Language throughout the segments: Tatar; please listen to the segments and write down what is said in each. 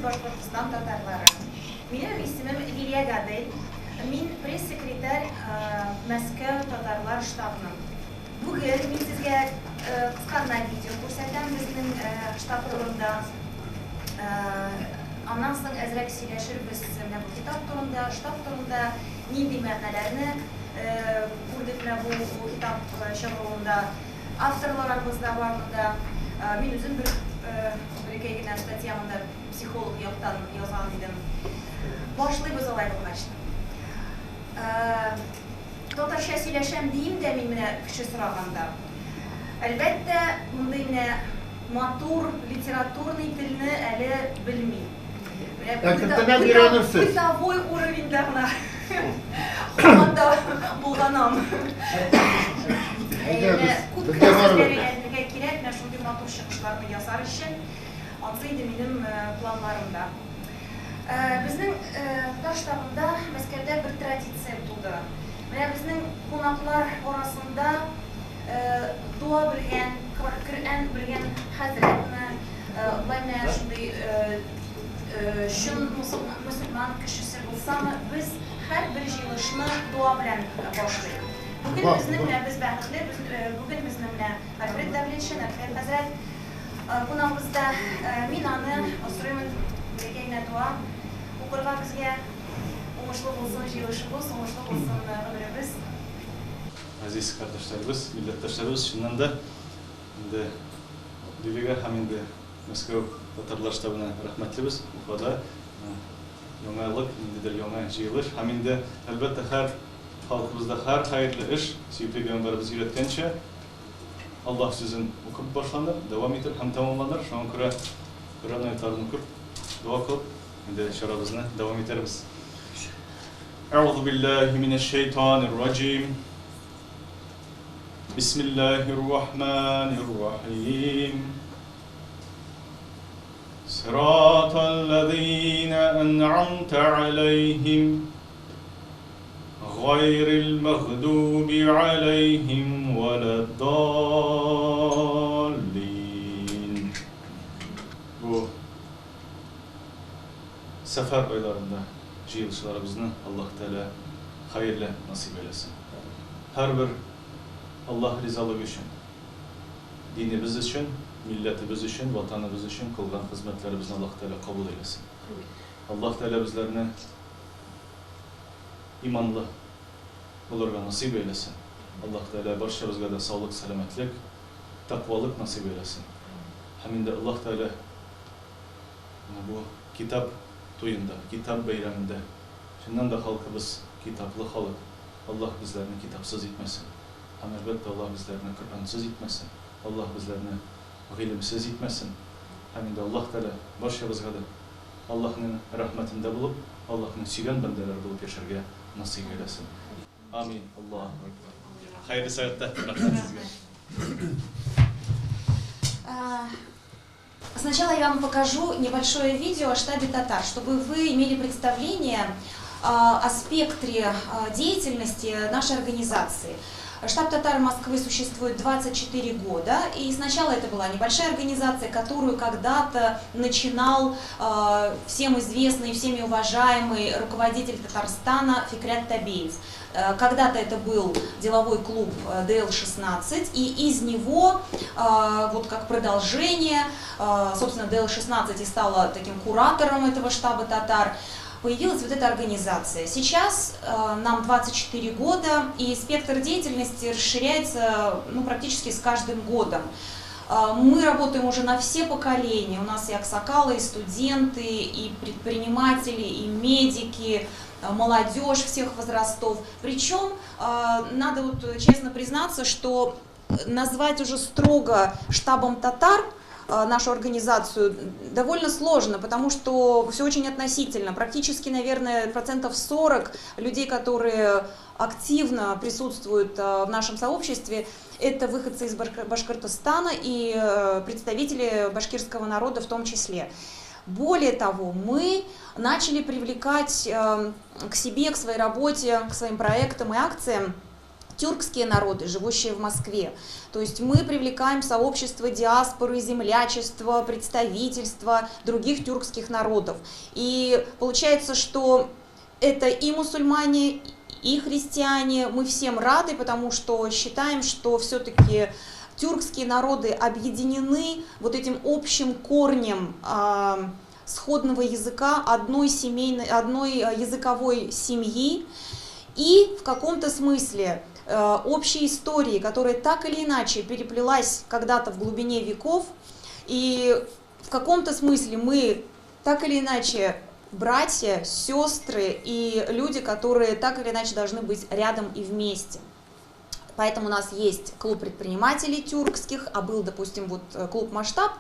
Башкортстан татарлары! Минем исемем Лилия Гадел, мин пресс-секретарь Мәскәү татарлар штабының. Бүген мин сезгә кыска гына видео күрсәтәм безнең штаб турында. Аннан соң әзрәк сөйләшербез менә бу китап турында, штаб турында, нинди мәгънәләрне күрдек менә бу китап чыгаруында. Авторларыбыз да бар монда. Мин үзем бер бәләкәй генә статья монда психолог яктан язган идем. Башлыйбыз алай булгач. Татарча сөйләшәм диим дә мин менә кеше сораганда. Әлбәттә, мондый менә матур литературный телне әле белмим. Менә Әкренләп өйрәнерсез. Бытовой уровеньда гына һаман да булганам. Әйдә, Күп безгә кенә барыбер. сүзләр өйрәнергә кирәк, менә шундый матур чыгышларны ясар өчен. Ансы инде минем планнарымда. Безнең Татар штабында Мәскәүдә бер традиция туды. Менә безнең кунаклар арасында дога белгән, Коръән белгән хәзрәтме, болай менә шундый чын мөселман кешесе булсамы, без һәрбер җыелышны дога белән башлыйк. Бүген безнең менә без бәхетле, бүген безнең менә Альфред Давлетшин, Альфред хәзрәт кунагыбызда. Мин аны сорыймын, бәләкәй генә дога укырга безгә. Уңышлы булсын җыелышыбыз, уңышлы булсын гомеребез. Газиз кардәшләребез, милләттәшләребез, чыннан да инде Лилиягә һәм инде Мәскәү татарлар штабына рәхмәтлебез. Уфада яңалык, ниндидер яңа җыелыш һәм инде, әлбәттә, һәр халкыбызда һәр хәерле эш, сөекле пәйгамбәребез өйрәткәнчә, Аллаһ сүзен укып башланыр, дәвам итер һәм тәмамланыр. Шуңа күрә Коръән аятларын укып, дога кылып, инде чарабызны дәвам итәрбез. Әгъузу биллаһи минәш шәйтанир раҗим. Бисмиллаһир рахманир рахим. Сиратал-лазина ан'амта алейхим гайрил мәгъдуби алейхим вәләд-даллин. Бу сәфәр айларында җыелышларыбызны Аллаһ Тәгалә хәерле насыйп әйләсен. Һәрбер Аллаһ ризалыгы өчен, динебез өчен, милләтебез өчен, Ватаныбыз өчен кылган хезмәтләребезне Аллаһ Тәгалә кабул әйләсен. Аллаһ Тәгалә безләрне иманлы булырга насыйп әйләсен. Аллаһ Тәгалә барчабызга да саулык, сәламәтлек, тәкъвалык насыйп әйләсен. Һәм инде Аллаһ Тәгалә менә бу китап туенда, китап бәйрәмендә, чыннан да халкыбыз китаплы халык, Аллаһ безләрне китапсыз итмәсен. Һәм, әлбәттә, Аллаһ безләрне Коръәнсез итмәсен, Аллаһ безләрне гыйлемсез итмәсен. Һәм инде Аллаһ Тәгалә барчабызга да Аллаһның рәхмәтендә булып, Аллаһның сөйгән бәндәләре булып яшәргә насыйп әйләсен. Амин. Аллаһу әкбәр. Хәерле сәгатьтә. Рәхмәт сезгә. Сначала я вам покажу небольшое видео о штабе татар, чтобы вы имели представление о спектре деятельности нашей организации. Штаб татар Москвы существует 24 года, и сначала это была небольшая организация, которую когда-то начинал всем известный и всеми уважаемый руководитель Татарстана Фикрят Табеев. Когда-то это был деловой клуб ДЛ-16, и из него, вот как продолжение, собственно, ДЛ-16 и стала таким куратором этого штаба татар, появилась вот эта организация. Сейчас нам 24 года, и спектр деятельности расширяется, ну, практически с каждым годом. Мы работаем уже на все поколения. У нас и аксакалы, и студенты, и предприниматели, и медики, молодежь всех возрастов. Причем, надо вот честно признаться, что назвать уже строго штабом татар нашу организацию довольно сложно, потому что все очень относительно. Практически, наверное, 40% людей, которые активно присутствуют в нашем сообществе, это выходцы из Башкортостана и представители башкирского народа в том числе. Более того, мы начали привлекать к себе, к своей работе, к своим проектам и акциям Тюркские народы, живущие в Москве. То есть мы привлекаем сообщество диаспоры, землячество, представительство других тюркских народов. И получается, что это и мусульмане, и христиане, мы всем рады, потому что считаем, что все-таки тюркские народы объединены вот этим общим корнем сходного языка, одной семейной, одной языковой семьи и в каком-то смысле общей истории, которая так или иначе переплелась когда-то в глубине веков, и в каком-то смысле мы так или иначе братья, сестры и люди, которые так или иначе должны быть рядом и вместе. Поэтому у нас есть клуб предпринимателей тюркских, а был, допустим, вот клуб «Масштаб»,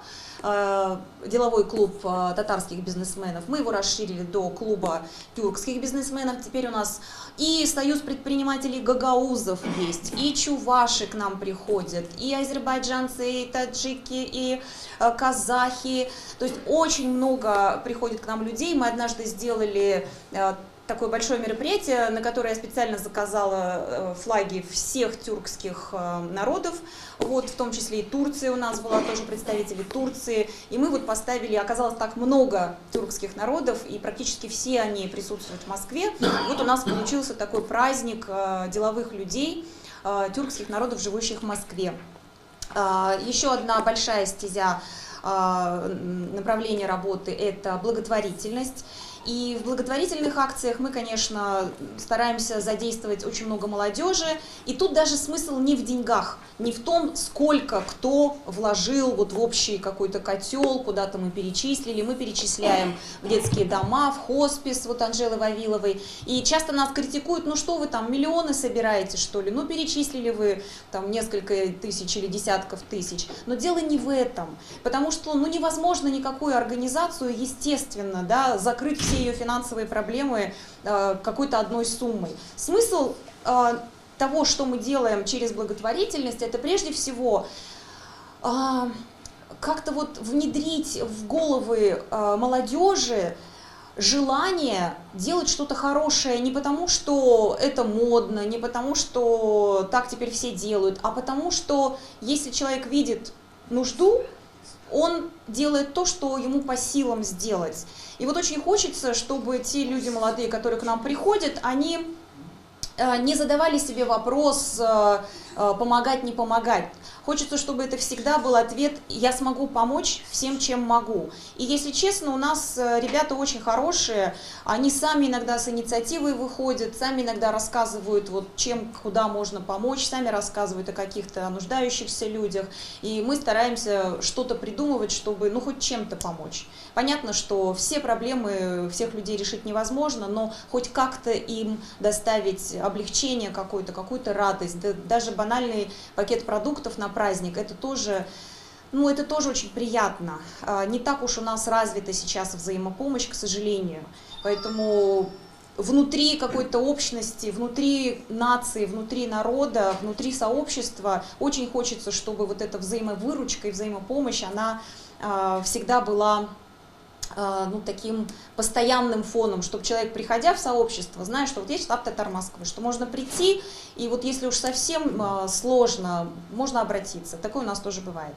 деловой клуб татарских бизнесменов. Мы его расширили до клуба тюркских бизнесменов. Теперь у нас и союз предпринимателей гагаузов есть, и чуваши к нам приходят, и азербайджанцы, и таджики, и казахи. То есть очень много приходит к нам людей. Мы однажды сделали такое большое мероприятие, на которое я специально заказала флаги всех тюркских народов, вот, в том числе и Турция у нас была, тоже представители Турции, и мы вот поставили, оказалось, так много тюркских народов, и практически все они присутствуют в Москве. Вот у нас получился такой праздник деловых людей, тюркских народов, живущих в Москве. Еще одна большая стезя направления работы – это благотворительность. И в благотворительных акциях мы, конечно, стараемся задействовать очень много молодежи. И тут даже смысл не в деньгах, не в том, сколько кто вложил вот в общий какой-то котел, куда-то мы перечислили. Мы перечисляем в детские дома, в хоспис вот Анжелы Вавиловой. И часто нас критикуют, ну что вы там, миллионы собираете, что ли? Ну перечислили вы там несколько тысяч или десятков тысяч. Но дело не в этом, потому что ну, невозможно никакую организацию, естественно, да, закрыть все ее финансовые проблемы какой-то одной суммой. Смысл того, что мы делаем через благотворительность, это прежде всего как-то вот внедрить в головы молодежи желание делать что-то хорошее не потому, что это модно, не потому, что так теперь все делают, а потому, что если человек видит нужду, он делает то, что ему по силам сделать. И вот очень хочется, чтобы те люди молодые, которые к нам приходят, они не задавали себе вопрос помогать, не помогать. Хочется, чтобы это всегда был ответ «я смогу помочь всем, чем могу». И если честно, у нас ребята очень хорошие, они сами иногда с инициативой выходят, сами иногда рассказывают, вот, чем, куда можно помочь, сами рассказывают о каких-то нуждающихся людях. И мы стараемся что-то придумывать, чтобы ну, хоть чем-то помочь. Понятно, что все проблемы всех людей решить невозможно, но хоть как-то им доставить облегчение какое-то, какую-то радость, да, даже банальный пакет продуктов на праздник, это тоже, ну, это тоже очень приятно. Не так уж у нас развита сейчас взаимопомощь, к сожалению. Поэтому внутри какой-то общности, внутри нации, внутри народа, внутри сообщества очень хочется, чтобы вот эта взаимовыручка и взаимопомощь, она всегда была ну, таким постоянным фоном, чтобы человек, приходя в сообщество, зная, что вот есть штаб Татар Москвы, что можно прийти, и вот если уж совсем сложно, можно обратиться. Такое у нас тоже бывает.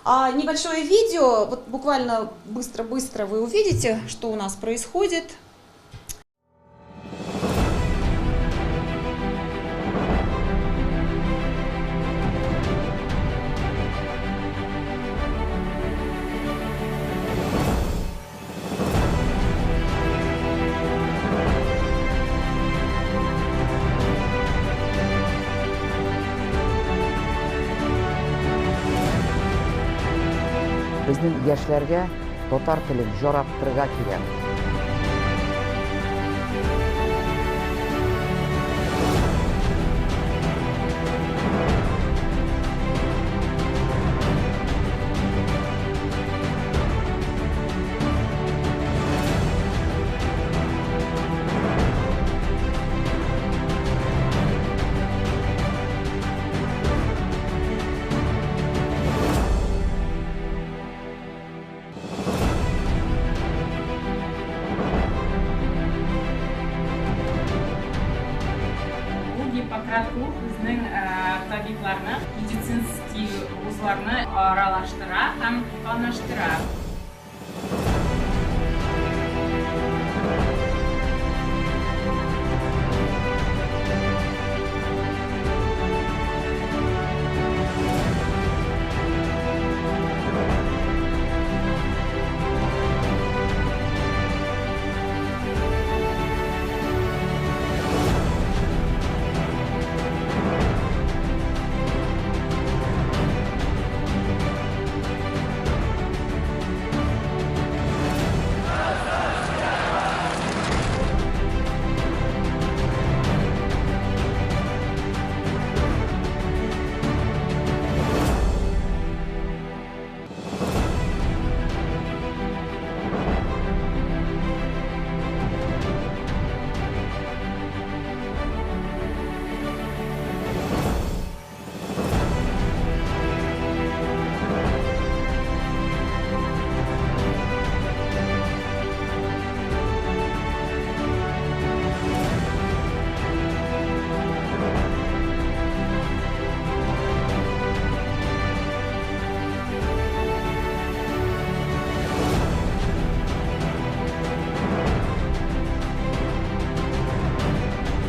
А небольшое видео, вот буквально быстро-быстро вы увидите, что у нас происходит. Безнең яшьләргә татар телен яраттырырга кирәк. Табибларны, медицинский вузларны аралаштыра һәм таныштыра.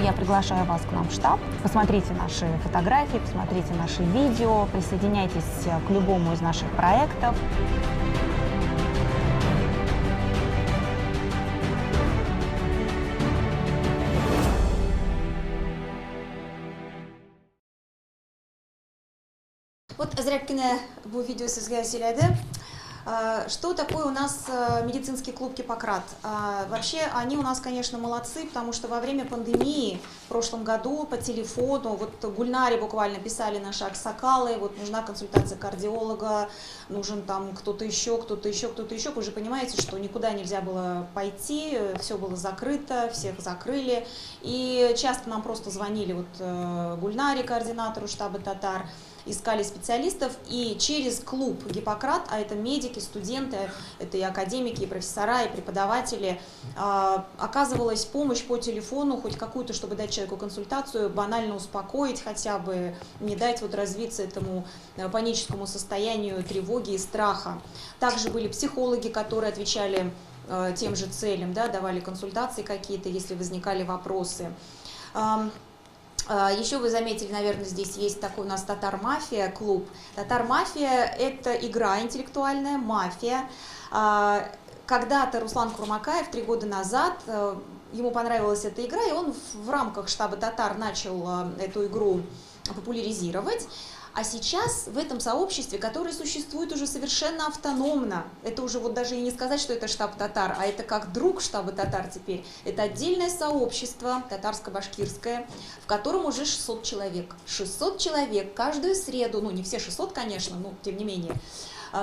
Я приглашаю вас к нам в штаб. Посмотрите наши фотографии, посмотрите наши видео, присоединяйтесь к любому из наших проектов. Вот әзрәк кенә бу видео сезгә сөйләде. Что такое у нас медицинский клуб «Гиппократ»? Вообще они у нас, конечно, молодцы, потому что во время пандемии в прошлом году по телефону, вот Гульнаре буквально писали наши аксакалы, вот нужна консультация кардиолога, нужен там кто-то еще, кто-то еще, кто-то еще. Вы же понимаете, что никуда нельзя было пойти, все было закрыто, всех закрыли. И часто нам просто звонили вот Гульнаре, координатору штаба «Татар», искали специалистов, и через клуб «Гиппократ», а это медики, студенты, это и академики, и профессора, и преподаватели, оказывалась помощь по телефону, хоть какую-то, чтобы дать человеку консультацию, банально успокоить хотя бы, не дать вот развиться этому паническому состоянию тревоги и страха. Также были психологи, которые отвечали тем же целям, да, давали консультации какие-то, если возникали вопросы. Еще вы заметили, наверное, здесь есть такой у нас «Татар-мафия» клуб. «Татар-мафия» — это игра интеллектуальная, мафия. Когда-то Руслан Курмакаев 3 года назад, ему понравилась эта игра, и он в рамках штаба «Татар» начал эту игру популяризировать. А сейчас в этом сообществе, которое существует уже совершенно автономно, это уже вот даже и не сказать, что это штаб «Татар», а это как друг штаба «Татар» теперь, это отдельное сообщество татарско-башкирское, в котором уже 600 человек. 600 человек каждую среду, ну не все 600, конечно, но тем не менее,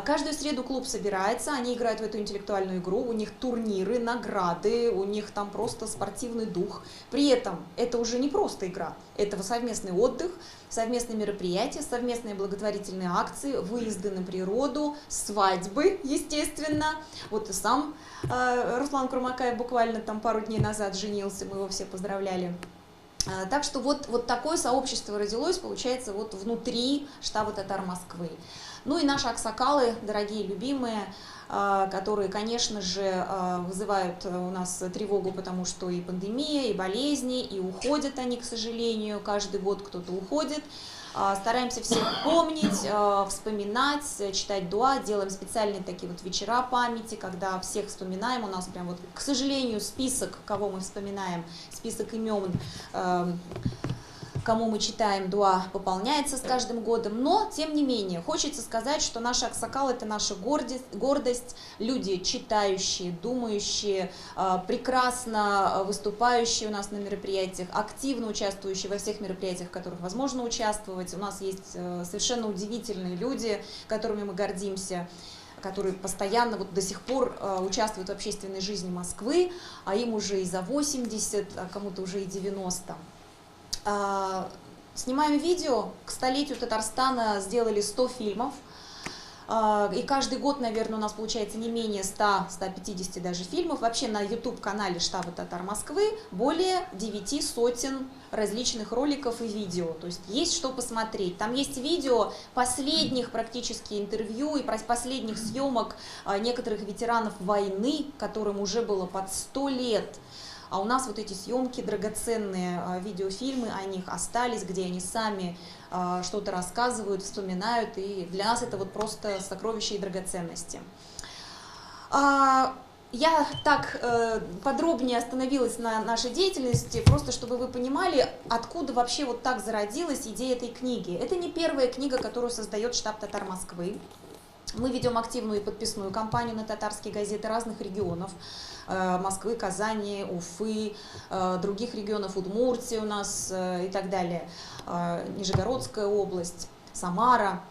каждую среду клуб собирается, они играют в эту интеллектуальную игру, у них турниры, награды, у них там просто спортивный дух. При этом это уже не просто игра, это совместный отдых, совместные мероприятия, совместные благотворительные акции, выезды на природу, свадьбы, естественно. Вот и сам Руслан Курмакаев буквально там пару дней назад женился, мы его все поздравляли. Так что вот такое сообщество родилось, получается, вот внутри штаба «Татар Москвы». Ну и наши аксакалы, дорогие, любимые, которые, конечно же, вызывают у нас тревогу, потому что и пандемия, и болезни, и уходят они, к сожалению, каждый год кто-то уходит. Стараемся всех помнить, вспоминать, читать дуа, делаем специальные такие вот вечера памяти, когда всех вспоминаем. У нас прям вот, к сожалению, список, кого мы вспоминаем, список имен, кому мы читаем дуа, пополняется с каждым годом. Но, тем не менее, хочется сказать, что наши аксакалы – это наша гордость, люди читающие, думающие, прекрасно выступающие у нас на мероприятиях, активно участвующие во всех мероприятиях, в которых возможно участвовать. У нас есть совершенно удивительные люди, которыми мы гордимся, которые постоянно вот до сих пор участвуют в общественной жизни Москвы, а им уже и за 80, а кому-то уже и 90. Снимаем видео. К столетию Татарстана сделали 100 фильмов. И каждый год, наверное, у нас получается не менее 100-150 даже фильмов. Вообще на YouTube-канале штаба татар Москвы более 900 различных роликов и видео. То есть есть что посмотреть. Там есть видео последних практически интервью и последних съемок некоторых ветеранов войны, которым уже было под 100 лет. А у нас вот эти съемки, драгоценные видеофильмы о них остались, где они сами что-то рассказывают, вспоминают, и для нас это вот просто сокровища и драгоценности. Я так подробнее остановилась на нашей деятельности, просто чтобы вы понимали, откуда вообще вот так зародилась идея этой книги. Это не первая книга, которую создает штаб татар Москвы. Мы ведем активную и подписную кампанию на татарские газеты разных регионов. Москвы, Казани, Уфы, других регионов, Удмуртии у нас и так далее, Нижегородская область, Самара.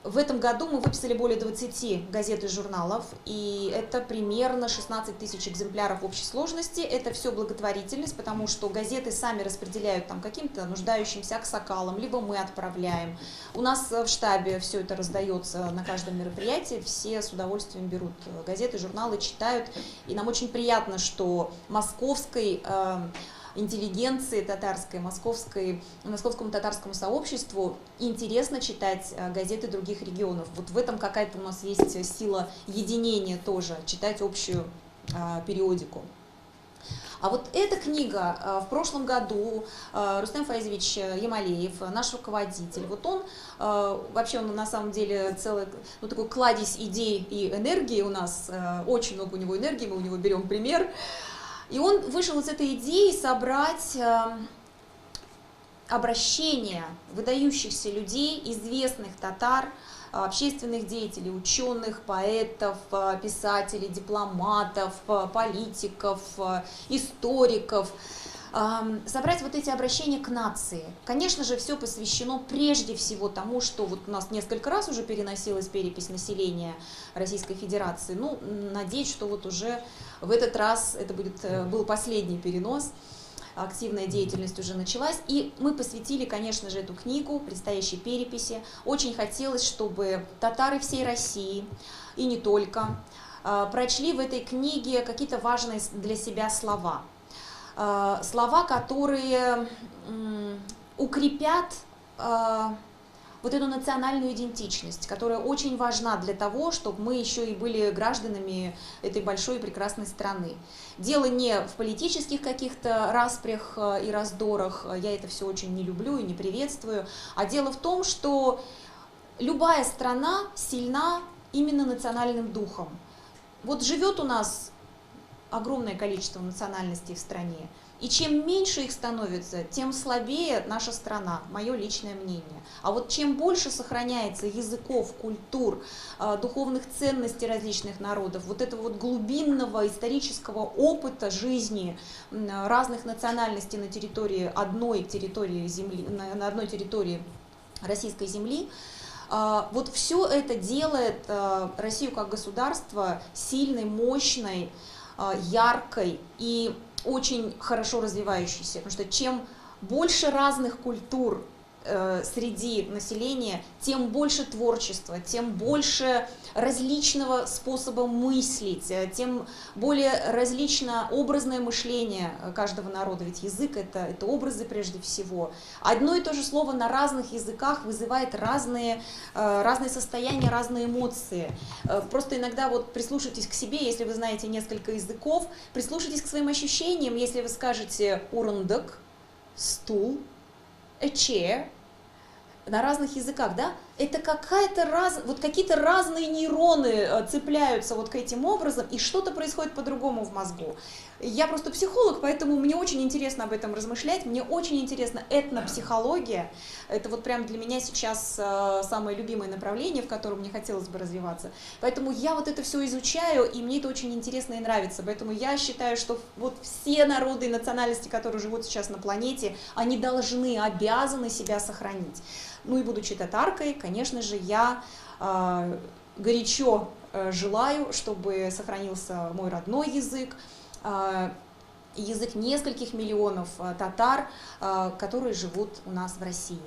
В этом году мы выписали более 20 газет и журналов, и это примерно 16 тысяч экземпляров в общей сложности. Это все благотворительность, потому что газеты сами распределяют там каким-то нуждающимся аксакалам, либо мы отправляем. У нас в штабе все это раздается на каждом мероприятии, все с удовольствием берут газеты, журналы, читают. И нам очень приятно, что московской интеллигенции татарской, московскому татарскому сообществу интересно читать газеты других регионов. Вот в этом какая-то у нас есть сила единения тоже, читать общую периодику. А вот эта книга в прошлом году Рустем Фаизович Ямалеев, наш руководитель, вот он, вообще он на самом деле целый, ну, такой кладезь идей и энергии у нас, очень много у него энергии, мы у него берем пример. И он вышел из этой идеи собрать обращения выдающихся людей, известных татар, общественных деятелей, ученых, поэтов, писателей, дипломатов, политиков, историков, собрать вот эти обращения к нации. Конечно же, все посвящено прежде всего тому, что вот у нас несколько раз уже переносилась перепись населения Российской Федерации. Ну, надеюсь, что вот уже в этот раз это будет, был последний перенос. Активная деятельность уже началась. И мы посвятили, конечно же, эту книгу предстоящей переписи. Очень хотелось, чтобы татары всей России, и не только, прочли в этой книге какие-то важные для себя слова. Слова, которые укрепят вот эту национальную идентичность, которая очень важна для того, чтобы мы еще и были гражданами этой большой и прекрасной страны. Дело не в политических каких-то распрях и раздорах, я это все очень не люблю и не приветствую, а дело в том, что любая страна сильна именно национальным духом. Вот живет у нас огромное количество национальностей в стране. И чем меньше их становится, тем слабее наша страна, мое личное мнение. А вот чем больше сохраняется языков, культур, духовных ценностей различных народов, вот этого вот глубинного исторического опыта жизни разных национальностей на территории одной территории земли, на одной территории российской земли, вот все это делает Россию как государство сильной, мощной, яркой и очень хорошо развивающейся, потому что чем больше разных культур среди населения, тем больше творчества, тем больше различного способа мыслить, тем более различно образное мышление каждого народа, ведь язык это образы прежде всего. Одно и то же слово на разных языках вызывает разные состояния, разные эмоции. Просто иногда вот прислушайтесь к себе, если вы знаете несколько языков, прислушайтесь к своим ощущениям, если вы скажете «урындык», «стул», «a chair», на разных языках, да, это какая-то вот какие-то разные нейроны цепляются вот к этим образом, и что-то происходит по-другому в мозгу. Я просто психолог, поэтому мне очень интересно об этом размышлять, мне очень интересна этнопсихология, это вот прям для меня сейчас самое любимое направление, в котором мне хотелось бы развиваться, поэтому я вот это все изучаю, и мне это очень интересно и нравится, поэтому я считаю, что вот все народы и национальности, которые живут сейчас на планете, они должны, обязаны себя сохранить. Ну и будучи татаркой, конечно же, я горячо желаю, чтобы сохранился мой родной язык. язык нескольких миллионов татар, которые живут у нас в России.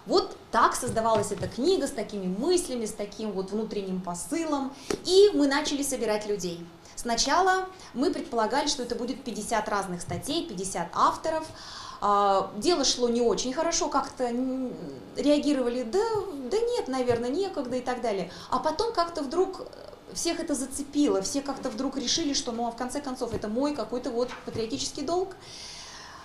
Вот так создавалась эта книга с такими мыслями, с таким вот внутренним посылом, и мы начали собирать людей. Сначала мы предполагали, что это будет 50 разных статей, 50 авторов. Дело шло не очень хорошо, как-то реагировали, да, да нет, наверное, некогда и так далее. А потом как-то вдруг всех это зацепило, все как-то вдруг решили, что, ну, а в конце концов, это мой какой-то вот патриотический долг.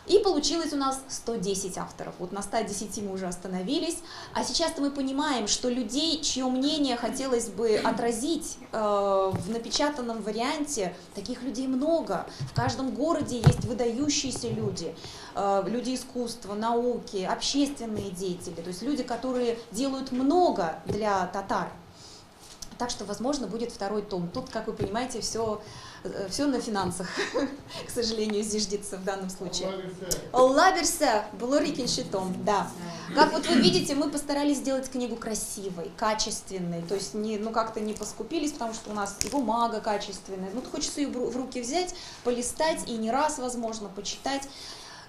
И получилось у нас 110 авторов. Вот на 110 мы уже остановились. А сейчас-то мы понимаем, что людей, чье мнение хотелось бы отразить в напечатанном варианте, таких людей много. В каждом городе есть выдающиеся люди. Люди искусства, науки, общественные деятели. То есть люди, которые делают много для татар. Так что, возможно, будет второй том. Тут, как вы понимаете, все на финансах, к сожалению, зиждется в данном случае. Алла бирсә, булыр икенче том, да. Как вот вы видите, мы постарались сделать книгу красивой, качественной, то есть не, ну, как-то не поскупились, потому что у нас и бумага качественная. Ну, хочется ее в руки взять, полистать и не раз, возможно, почитать.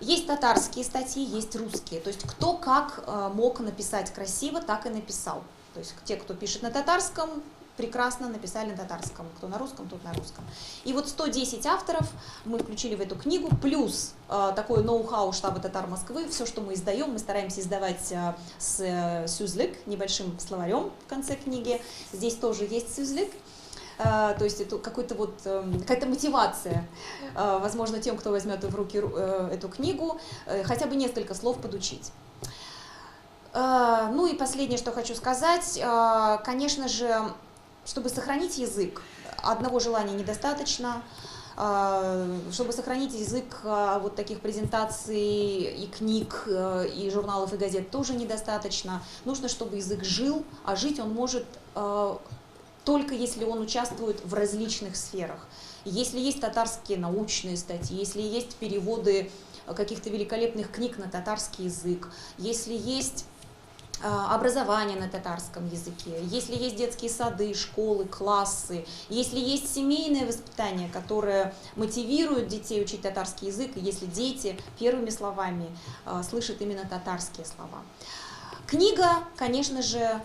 Есть татарские статьи, есть русские. То есть кто как мог написать красиво, так и написал. То есть те, кто пишет на татарском, прекрасно написали на татарском, кто на русском, тот на русском. И вот 110 авторов мы включили в эту книгу, плюс такое ноу-хау штаба татар Москвы, все, что мы издаем, мы стараемся издавать с сүзлек, небольшим словарем в конце книги. Здесь тоже есть сүзлек. То есть это какой-то вот, какая-то мотивация, возможно, тем, кто возьмет в руки эту книгу, хотя бы несколько слов подучить. Ну и последнее, что хочу сказать, конечно же, чтобы сохранить язык, одного желания недостаточно. Чтобы сохранить язык, вот таких презентаций и книг, и журналов, и газет тоже недостаточно. Нужно, чтобы язык жил, а жить он может только если он участвует в различных сферах. Если есть татарские научные статьи, если есть переводы каких-то великолепных книг на татарский язык, если есть образование на татарском языке, если есть детские сады, школы, классы, если есть семейное воспитание, которое мотивирует детей учить татарский язык, и если дети первыми словами слышат именно татарские слова. Книга, конечно же,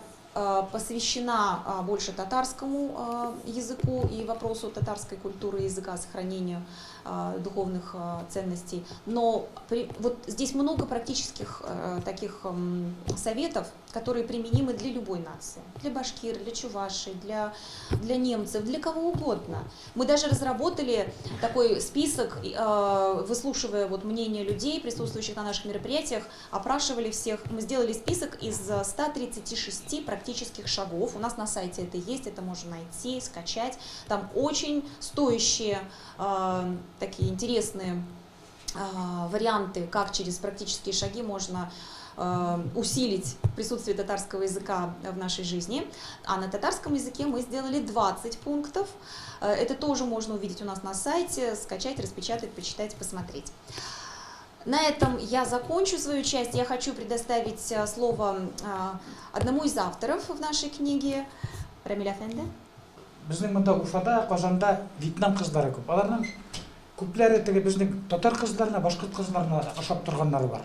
посвящена больше татарскому языку и вопросу татарской культуры, языка, сохранению духовных ценностей. Но вот здесь много практических таких советов, которые применимы для любой нации. Для башкир, для чувашей, для немцев, для кого угодно. Мы даже разработали такой список, выслушивая вот мнение людей, присутствующих на наших мероприятиях, опрашивали всех. Мы сделали список из 136 практических шагов. У нас на сайте это есть, это можно найти, скачать. Там очень стоящие, такие интересные варианты, как через практические шаги можно усилить присутствие татарского языка в нашей жизни. А на татарском языке мы сделали 20 пунктов. Это тоже можно увидеть у нас на сайте, скачать, распечатать, почитать, посмотреть. На этом я закончу свою часть. Я хочу предоставить слово одному из авторов в нашей книге, Рамиль әфәнде. Безнең монда Уфада, Казанда Вьетнам кызлары күп. Аларның күпләре теге безнең татар кызларына, башкорт кызларына ошап торганнары бар.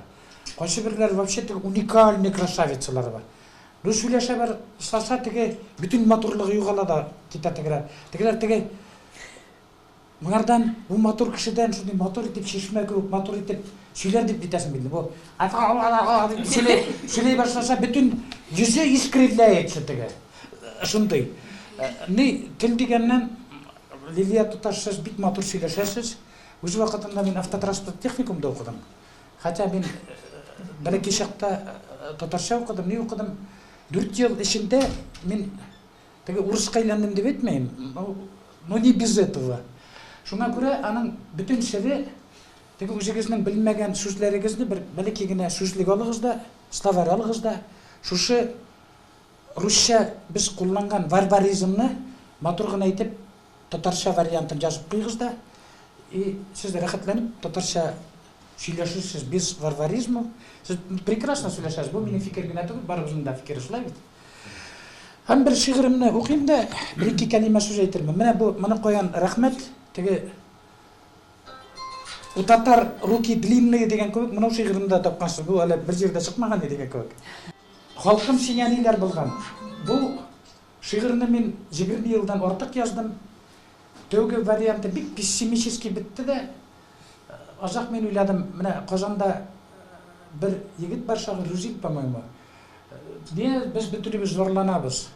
Кайсы берләре вообще теге уникальный красавицалары бар. Ну сөйләшә башласа теге бөтен матурлыгы югала да китә тегеләр. Тегеләр теге моңардан бу матур кешедән шундый матур итеп чишмә кебек матур итеп сөйләр дип әйтәсең бит. Бу сөйли башласа бөтен йөзе искривляется теге. Шундый. Ни тел дигәннән, Лилия туташ, сез бик матур сөйләшәсез. Үз вакытында мин автотранспорт техникумда укыдым. Хотя мин бәләкәй чакта татарча укыдым, ни укыдым. 4 ел эчендә мин теге урыска әйләндем дип әйтмәйм, но не без этого. Шуңа күрә аның бөтен сере теге үзегезнең белмәгән сүзләрегезне бер бәләкәй генә сүзлек алыгыз да, словарь алыгыз да, шушы русча без кулланган варваризмны матур гына итеп татарча вариантын язып куйыгыз да, и сез рәхәтләнеп татарча сөйләшерсез без варваризма. Сез прекрасно сөйләшәсез. Бу минем фикер генә түгел, барыбызның да фикере шулай бит. Һәм бер шигыремне укыйм да, бер-ике кәлимә сүз әйтермен. Менә бу, моны каян рәхмәт, теге. У татар руки длинные дигән кебек, монау шигырен дә тапкансыз. Бу әле бер җирдә чыкмаган иде дигән кебек. Халкым сиңа ниләр булган? Бу шигырьне мин 20 елдан артык яздым. Тәүге варианты бик пессимический бетте дә, азак мин уйладым, менә Казанда бер егет бар шагыйрь, Рузил, по-моему. Нигә без бөтенебез зарланабыз?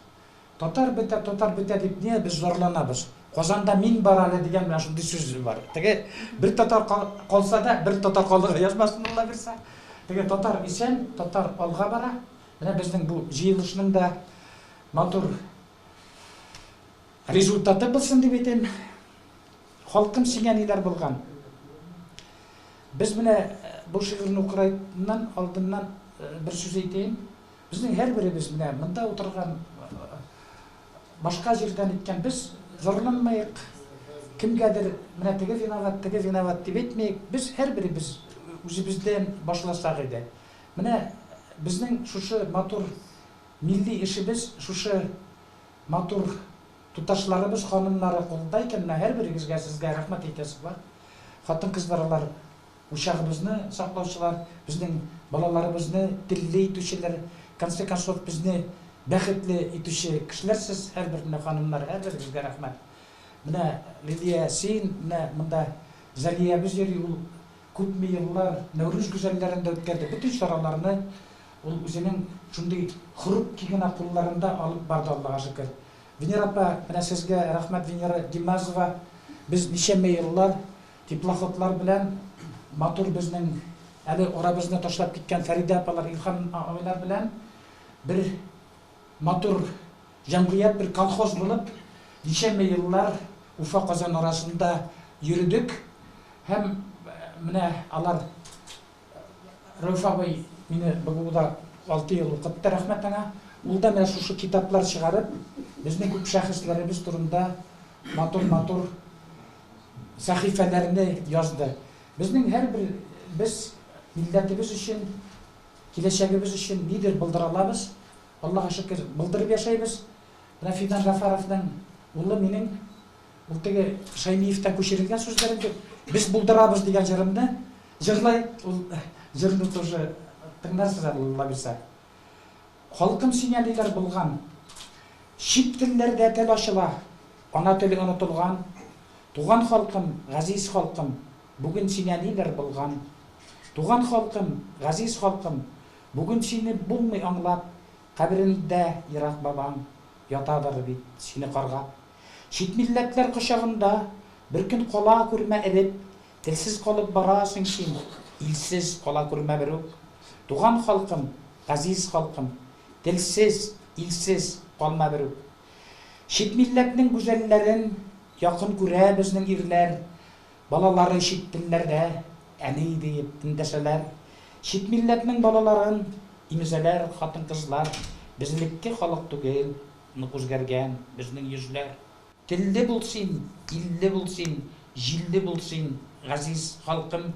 Татар бетә, татар бетә дип нигә без зарланабыз? Казанда мин бар әле дигән менә шундый сүз бар. Теге бер татар калса да, бер татар калырга язмасын Алла бирсә. Теге татар исән, татар алга бара. Менә безнең бу җыелышның да матур результаты булсын дип әйтәм. Халкым сиңа ниләр булган? Без менә бу шигырьне укырайдан алдыннан бер сүз әйтәем. Безнең һәрберебез менә монда утырган, башка җирдән иткән без зарланмыйк, кемгәдер менә теге виноват, теге виноват дип әйтмәек. Без һәрберебез үзебездән башласак иде. Менә безнең шушы матур милли эшебез, шушы матур туташларыбыз, ханымнары кулында икән, менә һәрберегезгә сезгә рәхмәт әйтәсе бар. Хатын-кызлар алар Учагыбызны саклаучылар, безнең балаларыбызны телле итүчеләр, в конце концов, безне бәхетле итүче кешеләр сез, һәрбер менә ханымнар, һәрберегезгә рәхмәт. Менә, Лилия, син, менә монда Зәлиябез йөри, ул күпме еллар Нәүрүз гүзәлләрен дә үткәрде, бөтен чараларны ул үзенең шундый хрупкий гына кулларында алып барды, Аллага шөкер. Венера апа, менә сезгә рәхмәт, Венера Гимазова, без ничәмә еллар Теплоходлар белән матур безнең әле арабызны ташлап киткән Фәридә апалар, Илһам абыйлар белән бер матур җәмгыять, бер колхоз булып ничәмә еллар Уфа-Казан арасында йөредек һәм менә алар Рәүф абый мине БГУда 6 ел укытты, рәхмәт аңа. Ул да менә шушы китаплар чыгарып, безнең күп шәхесләребез турында матур-матур сәхифәләрне язды. Безнең һәрбер без милләтебез өчен, киләчәгебез өчен нидер булдыра алабыз. Аллага шөкер, булдырып яшәйбез. Менә Фидан Гафаровның улы минем, ул теге Шәймиевтән күчерелгән сүзләр инде. Без булдырабыз дигән җырымны җырлай. Ул җырны тоже тыңларсыз әле, Алла бирсә. Халкым сиңа ниләр булган? Чит телләрдә тел ачыла, Ана теле онытылган. Туган халкым, газиз халкым, Бүген сиңа ниләр булган? Туган халкым, газиз халкым, Бүген сине булмый аңлап, Кабереңдә ерак бабаң Ятадыр бит сине каргап. Чит милләтләр кочагында Бер көн кала күрмә эреп, Телсез калып барасың син, Илсез кала күрмә берүк. Туган халкым, газиз халкым, Телсез, илсез калма берүк. Чит милләтнең гүзәлләрен Якын күрә безнең ирләр, Балалары чит телләрдә Әни диеп эндәшәләр. Чит милләтнең балаларын Имезәләр хатын-кызлар. Без элекке халык түгел, Нык үзгәргән безнең йөзләр. Телле бул син, илле бул син, Җилле бул син, газиз халкым.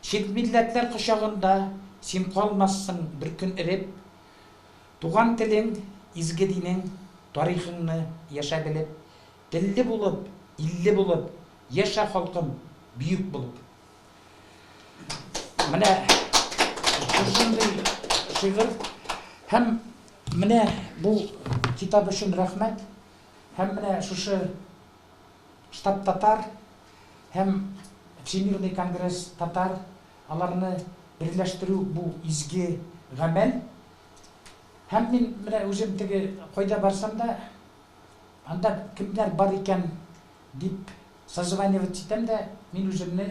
Чит милләтләр кочагында Син калмассың бер көн эреп. Туган телең, изге динең, Тарихыңны яшә белеп. Телле булып, илле булып, Яшә, халкым, бөек булып. Менә шушындый шигырь. Һәм менә бу китап өчен рәхмәт. Һәм менә шушы Штаб татар һәм Всемирный конгресс татар, аларны берләштерү бу изге гамәл. Һәм мин менә үзем теге кайда барсам да, анда кемнәр бар икән дип созванивать итәм дә, мин үземне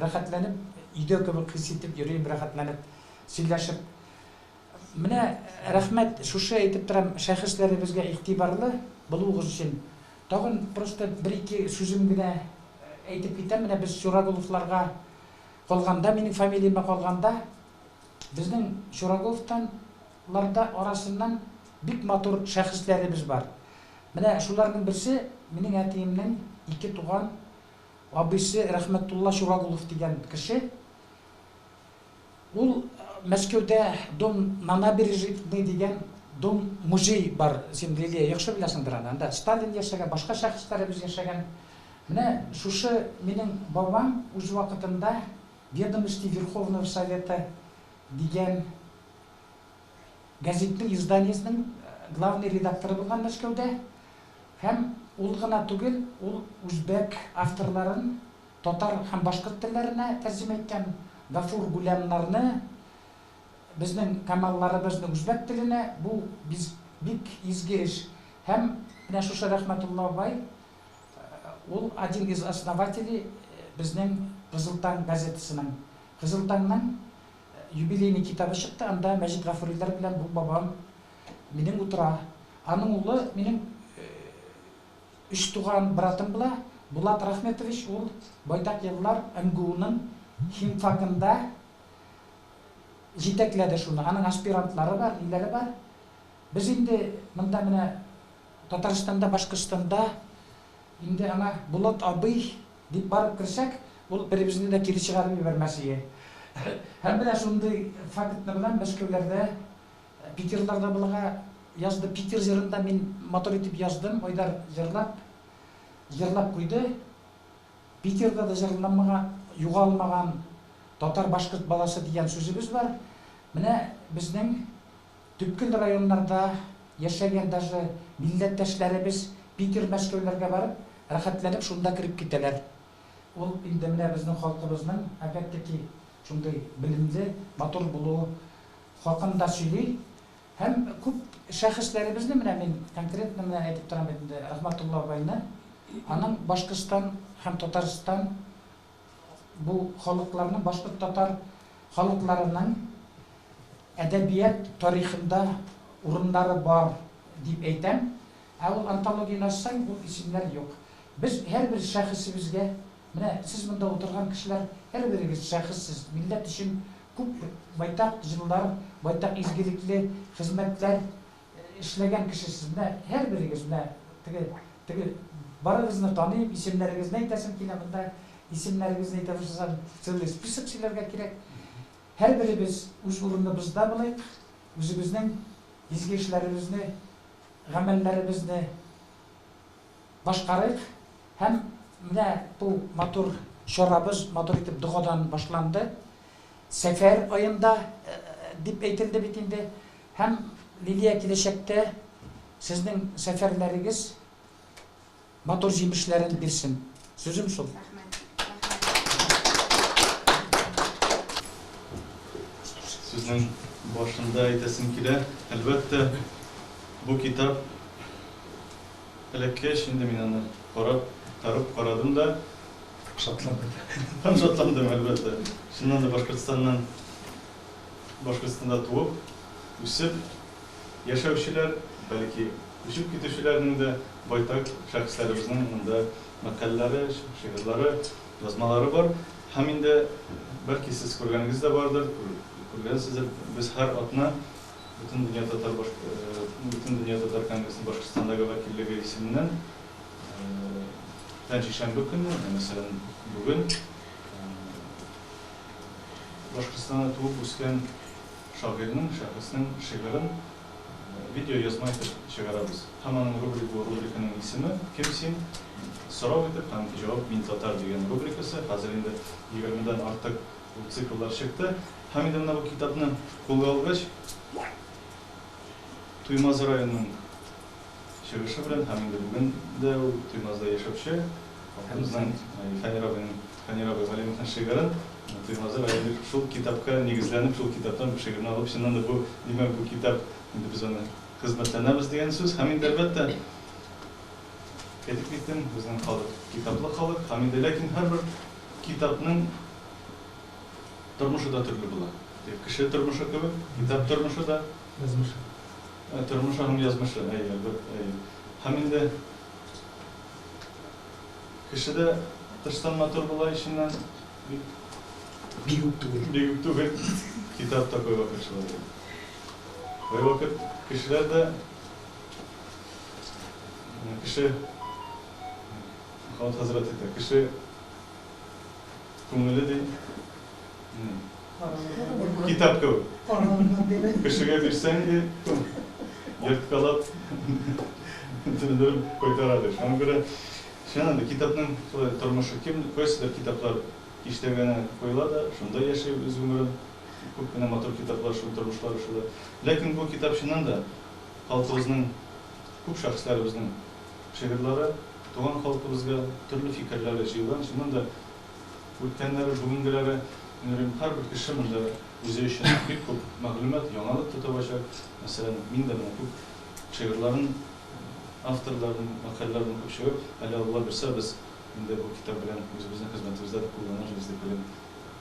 рәхәтләнеп, өйдә кебек хис итеп йөрим, рәхәтләнеп сөйләшеп. Менә рәхмәт, шушы әйтеп торам, шәхесләребезгә игътибарлы булуыгыз өчен. Тагын просто бер-ике сүзем генә әйтеп китәм. Менә без Чурагуловларга калганда, минем фамилиямә калганда, безнең Чураговтан ларда арасыннан бик матур шәхесләребез бар. Менә шуларның берсе, минем әтиемнең ике туган абыйсы Рәхмәтулла Чурагулов дигән кеше. Ул Мәскәүдә Дом на набережной дигән дом-музей бар, син, Лилия, яхшы беләсеңдер аны. Анда Сталин яшәгән, башка шәхесләребез яшәгән. Менә шушы минем бабам үз вакытында Ведомости Верховного Совета дигән гәзитнең изданиесенең главный редакторы булган Мәскәүдә. Һәм ул гына түгел, ул үзбәк авторларын татар һәм башкорт телләренә тәрҗемә иткән, Гафур Гулямнарны, безнең Камалларыбызны үзбәк теленә, бу биз бик изге эш. Һәм менә шушы Рәхмәтулла бабай, ул один из основателей безнең Кызыл таң газетасының. Кызыл таңның юбилейный китабы чыкты, анда Мәҗит Гафуриләр белән бу бабам минем утыра. Аның улы минем өч туган братым була, Булат Рахметович, ул байтак еллар МГУның химфакында җитәкләде шуны. Аның аспирантлары бар, ниләре бар. Без инде монда менә Татарстанда, Башкортстанда инде аңа Булат абый дип барып керсәк, ул беребезне дә кире чыгарып җибәрмәс ие. Һәм менә шундый фактны беләм, Мәскәүләрдә, Питерларда булырга язды. Питер җырын да мин матур итеп яздым, Айдар җырлап, җырлап куйды. Питерда да җырланмаган, югалмаган татар-башкорт баласы дигән сүзебез бар. Менә безнең төпкел районнарда яшәгән даже милләттәшләребез Питер, Мәскәүләргә барып, рәхәтләнеп шунда кереп китәләр. Ул инде менә безнең халкыбызның, опять-таки, шундый белемле, матур булуы хакында сөйли. Һәм күп шәхесләребезне, менә мин конкретно менә әйтеп торам бит инде Рәхмәтулла абайны, аның Башкортстан һәм Татарстан бу халыкларның, башкорт-татар халыкларының әдәбият тарихында урыннары бар дип әйтәм. Ә ул антологияне ачсаң, ул исемнәр юк. Без һәрбер шәхесебезгә, менә сез монда утырган кешеләр һәрберегез шәхес сез, милләт өчен күп байтак җыллар, байтак изгелекле хезмәтләр эшләгән кешесез. Менә һәрберегез, менә теге, теге барыгызны таныйм, исемнәрегезне әйтәсем килә монда, исемнәрегезне әйтә башласам, целый список сөйләргә кирәк. Һәрберебез үз урыныбызда булыйк, үзебезнең изге эшләребезне, гамәлләребезне башкарыйк. Һәм менә бу матур чарабыз матур итеп догадан башланды. Сәфәр аенда дип әйтелде бит инде. Һәм, Лилия, киләчәктә сезнең сәфәрләрегез матур җимешләрен бирсен. Сүзем шул. Сүзнең башында әйтәсем килә, әлбәттә, бу китап эләккәч, инде мин аны карап, тарып карадым да. Шатландым. Һәм шатландым, әлбәттә. Чыннан да Башкортстаннан, Башкортстанда туып, үсеп яшәүчеләр, бәлки, күчеп китүчеләрнең дә байтак шәхесләребезнең монда мәкаләләре, шигырьләре, язмалары бар. Һәм инде, бәлки, сез күргәнегез дә бардыр, күргәнсездер, без һәр атна Бөтендөнья татар баш Бөтендөнья татар конгрессының Башкортстандагы вәкиллеге исеменнән һәр чишәмбе көнне, мәсәлән, бүген, Башкортстанда туып үскән шагыйрьнең, шәхеснең шигырен видеоязма итеп чыгарабыз. Һәм аның рубрик бу рубриканың исеме Кем син? Сорау итеп һәм җавап Мин татар дигән рубрикасы. Хәзер инде егермедән артык ул цикллар чыкты. Һәм инде менә бу китапны кулга алгач, Туймазы районының чыгышы белән һәм инде бүген дә ул Туймазыда яшәүче халкыбызның Фәнир абыйның, Фәнир абый Галимовның шигырен Туймазы районы шул китапка нигезләнеп, шул китаптан бу шигырьне алып, чыннан да бу, димәк, бу китап, инде без аны хезмәтләнәбез дигән сүз. Һәм инде, әлбәттә, әйтеп киттем, безнең халык китаплы халык, һәм инде ләкин һәрбер китапның тормышы да төрле була. Кеше тормышы кебек, китап тормышы да. Язмышы. Тормышы һәм язмышы, әйе, әлбәттә, әйе. Һәм инде кеше дә тыштан матур була, эченнән бик Бик үк түгел. Бик үк түгел. Китап та кайвакыт шулай була. Кайвакыт кешеләр дә кеше Мөхәммәд хәзрәт әйтә, кеше күңеле ди, Китап кебек. Кешегә бирсәң ди, ерткалап, төндереп кайтара ди. Шуңа күрә Чыннан да, китапның шулай тормышы, кем, кайсыдыр китаплар киштәгә генә куела да, шунда яши үз гомерен. Күп кенә матур китаплар шул тормышлары шулай. Ләкин бу китап чыннан да халкыбызның, күп шәхесләребезнең шигырьләре, туган халкыбызга төрле фикерләре җыелган. Чыннан да, үткәннәре, бүгенгеләре, мин уйлыйм, һәрбер кеше монда үзе өчен бик күп мәгълүмат, яңалык та табачак. Мәсәлән, мин дә менә күп шигырьләрен, авторларның мәкаләләрен укып чыгып, әле Алла бирсә, без инде бу китап белән үзебезнең хезмәтебездә дә кулланырбыз дип уйлыйм.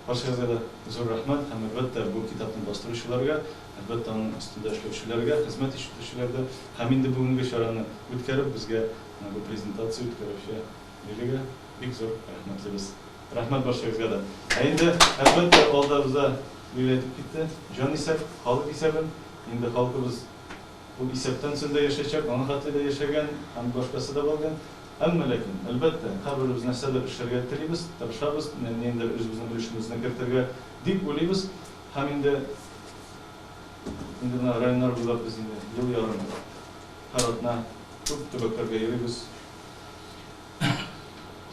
Барчагызга да зур рәхмәт һәм, әлбәттә, бу китапны бастыручыларга, әлбәттә, аның өстендә эшләүчеләргә, хезмәт итүчеләргә һәм инде бүгенге чараны үткәреп, безгә менә бу презентация үткәрүче Лилиягә бик зур рәхмәтлебез. Рәхмәт барчагызга да. Ә инде, әлбәттә, алдабызда Лилия әйтеп китте, җанисәп, халык исәбен, инде халкыбыз ул исәптән соң да яшәячәк, аңа хәтле дә яшәгән һәм башкасы да булган. Әмма ләкин, әлбәттә, һәрберебез нәрсәдер эшләргә телибез, тырышабыз, ниндидер үзебезнең өлешебезне кертергә дип уйлыйбыз. Һәм инде, инде менә районнар буйлап без инде ел ярым һәр атна күп төбәкләргә йөрибез.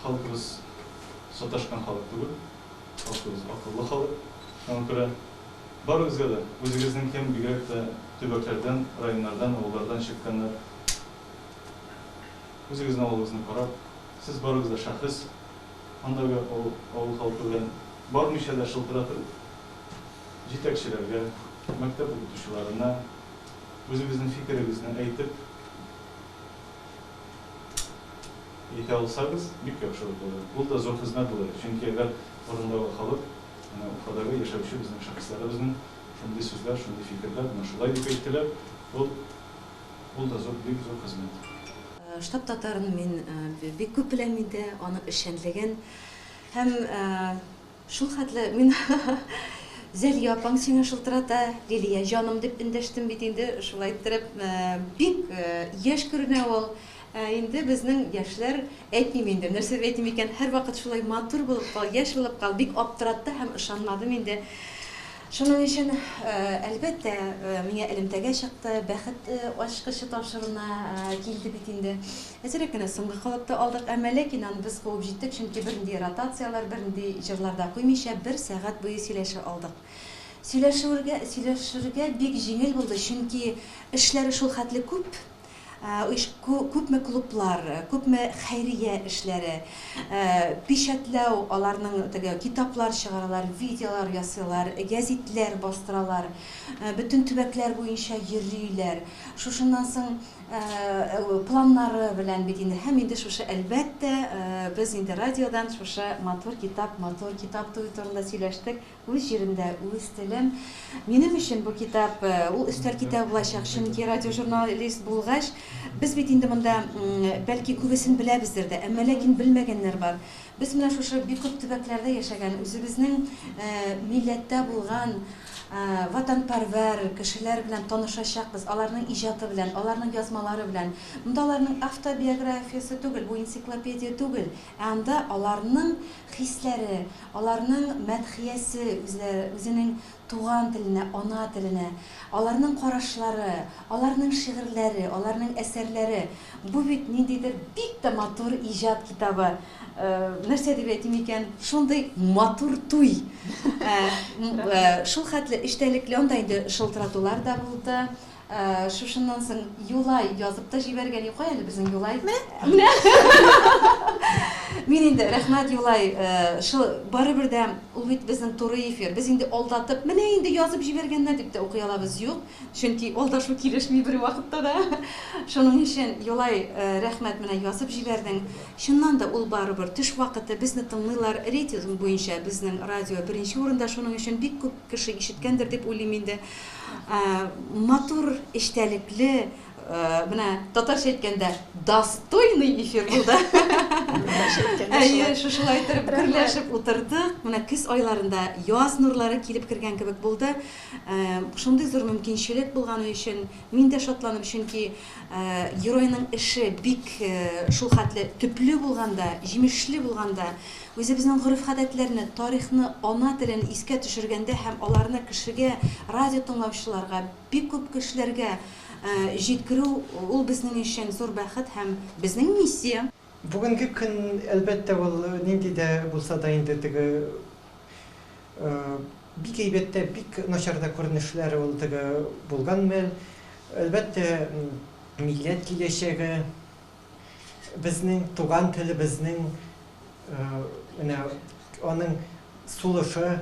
Халкыбыз саташкан халык түгел, халкыбыз акыллы халык. Шуңа күрә барыгызга да, үзегезнең кем, бигрәк тә төбәкләрдән, районнардан, авыллардан чыкканнар, Үзегезнең авылыгызны карап, сез барыгыз да шәхес, андагы авыл, авыл халкы белән бармыйча да шылтыратып, җитәкчеләргә, мәктәп укытучыларына үзегезнең фикерегезне әйтеп әйтә алсагыз, бик яхшы булыр. Ул да зур хезмәт булыр. Чөнки әгәр урындагы халык, менә Уфадагы яшәүче безнең шәхесләребезнең шундый сүзләр, шундый фикерләр, менә шулай дип әйттеләр, ул Ул да зур, бик зур хезмәт. Штаб татарын мин бик күп беләм инде, аның эшчәнлеген. Һәм шул хәтле мин Зәлия апаң сиңа шылтырата, Лилия җаным дип эндәштем бит инде, шулай иттереп. Бик яшь күренә ул. Ә инде безнең яшьләр, әйтмим инде, нәрсә дип әйтим икән, һәрвакыт шулай матур булып кал, яшь булып кал, бик аптыратты һәм ышанмадым инде. Шуның өчен, әлбәттә, миңа элемтәгә чыкты, Бәхет ачкычы тапшыруына килде бит инде. Әзрәк кенә соңга калып та алдык, әмма ләкин аны без куып җиттек, чөнки бернинди ротацияләр, бернинди җырлар да куймыйча, бер сәгать буе сөйләшә алдык. Сөйләшүергә, сөйләшергә бик җиңел булды, чөнки эшләре шул хәтле күп, Күпме клублар, күпме хәйрия эшләре, печатьләү, аларның теге китаплар чыгаралар, видеолар ясыйлар, гәзитләр бастыралар, бөтен төбәкләр буенча йөриләр. Шушыннан соң планнары белән бит инде һәм инде шушы, әлбәттә, без инде радиодан шушы матур китап, матур китап туе турында сөйләштек. Үз җиремдә, үз телем. Минем өчен бу китап, ул өстәл китабы булачак, чөнки радиожурналист булгач, без бит инде монда, бәлки, күбесен беләбездер дә, әмма ләкин белмәгәннәр бар. Без менә шушы бик күп төбәкләрдә яшәгән, үзебезнең милләттә булган ватанпәрвәр кешеләр белән танышачакбыз, аларның иҗаты белән, аларның язмалары белән. Монда аларның автобиографиясе түгел, бу энциклопедия түгел, ә анда аларның хисләре, аларның мәдхиясе үзләре, үзенең туган теленә, ана теленә, аларның карашлары, аларның шигырьләре, аларның әсәрләре. Бу бит ниндидер бик тә матур иҗат китабы. Нәрсә дип әйтим икән, шундый матур туй. Шул хәтле эчтәлекле, анда инде шылтыратулар да булды. Шушыннан соң Юлай язып та җибәргән. Юк, кая әле безнең Юлай? Менә. Мин инде, рәхмәт, Юлай, шул барыбер дә ул бит безнең туры эфир. Без инде алдатып, менә инде язып җибәргәннәр дип тә укый алабыз. Юк, чөнки алдашу килешми бервакытта да. Шуның өчен, Юлай, рәхмәт, менә язып җибәрдең. Чыннан да ул барыбер төш вакыты, безне тыңлыйлар, рейтинг буенча безнең радио беренче урында, шуның өчен бик күп кеше ишеткәндер дип уйлыйм инде. Матур, эчтәлекле, менә татарча әйткәндә, достойный эфир булды. Әйе, шушылай итеп гөрләшеп утырдык. Менә көз айларында яз нурлары килеп кергән кебек булды. Шундый зур мөмкинчелек булганы өчен мин дә шатланып, чөнки геройның эше бик шул хәтле төпле булганда, җимешле булганда, Үзебезнең гореф-гадәтләрне, тарихны, ана телен искә төшергәндә һәм аларны кешегә, радио тыңлаучыларга, бик күп кешеләргә җиткерү, ул безнең өчен зур бәхет һәм безнең миссия. Бүгенге көн, әлбәттә, ул нинди дә булса да инде теге бик әйбәт тә, бик начар да күренешләр ул теге булган мәл. Әлбәттә, милләт киләчәге, безнең туган телебезнең менә аның сулышы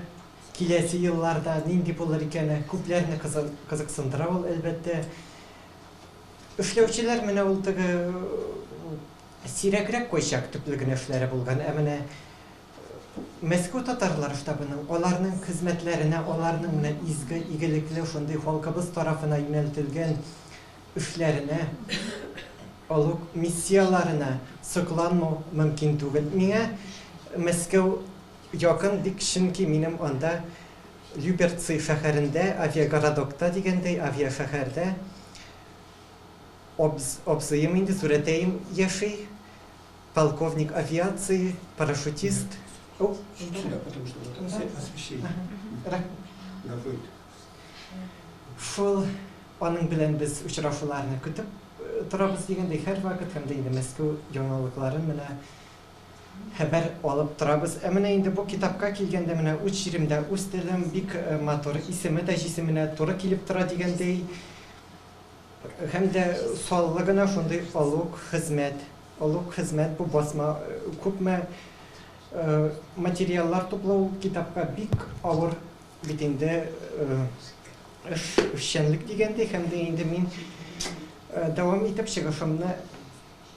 киләсе елларда нинди булыр икәне күпләрне кызыксындыра ул, әлбәттә. Эшләүчеләр менә ул теге сирәгрәк кайчак төпле генә эшләре булган, ә менә Мәскәү татарлары штабының, аларның хезмәтләренә, аларның менә изге, игелекле шундый халкыбыз тарафына юнәлтелгән эшләренә, олуг миссияләренә сокланмау мөмкин түгел. Миңа Мәскәү якын бик, чөнки минем анда Люберцы шәһәрендә, авиагородокта дигәндәй, авиашәһәрдә абз, абзыем инде, сүрәтәем яши, полковник авиации, парашютист. О, Сюда, потому что вот освещение находит. Шул аның белән без очрашуларны көтеп торабыз дигәндәй һәрвакыт һәм дә инде Мәскәү яңалыкларын менә хәбәр алып торабыз. Ә менә инде бу китапка килгәндә, менә үз җиремдә үз телем бик матур, исеме дә җисеменә туры килеп тора дигәндәй. Һәм дә саллы гына шундый олуг хезмәт. Олуг хезмәт бу басма күпме материаллар туплау китапка бик авыр бит инде эш, эшчәнлек дигәндәй, һәм дә инде мин дәвам итеп чыгышымны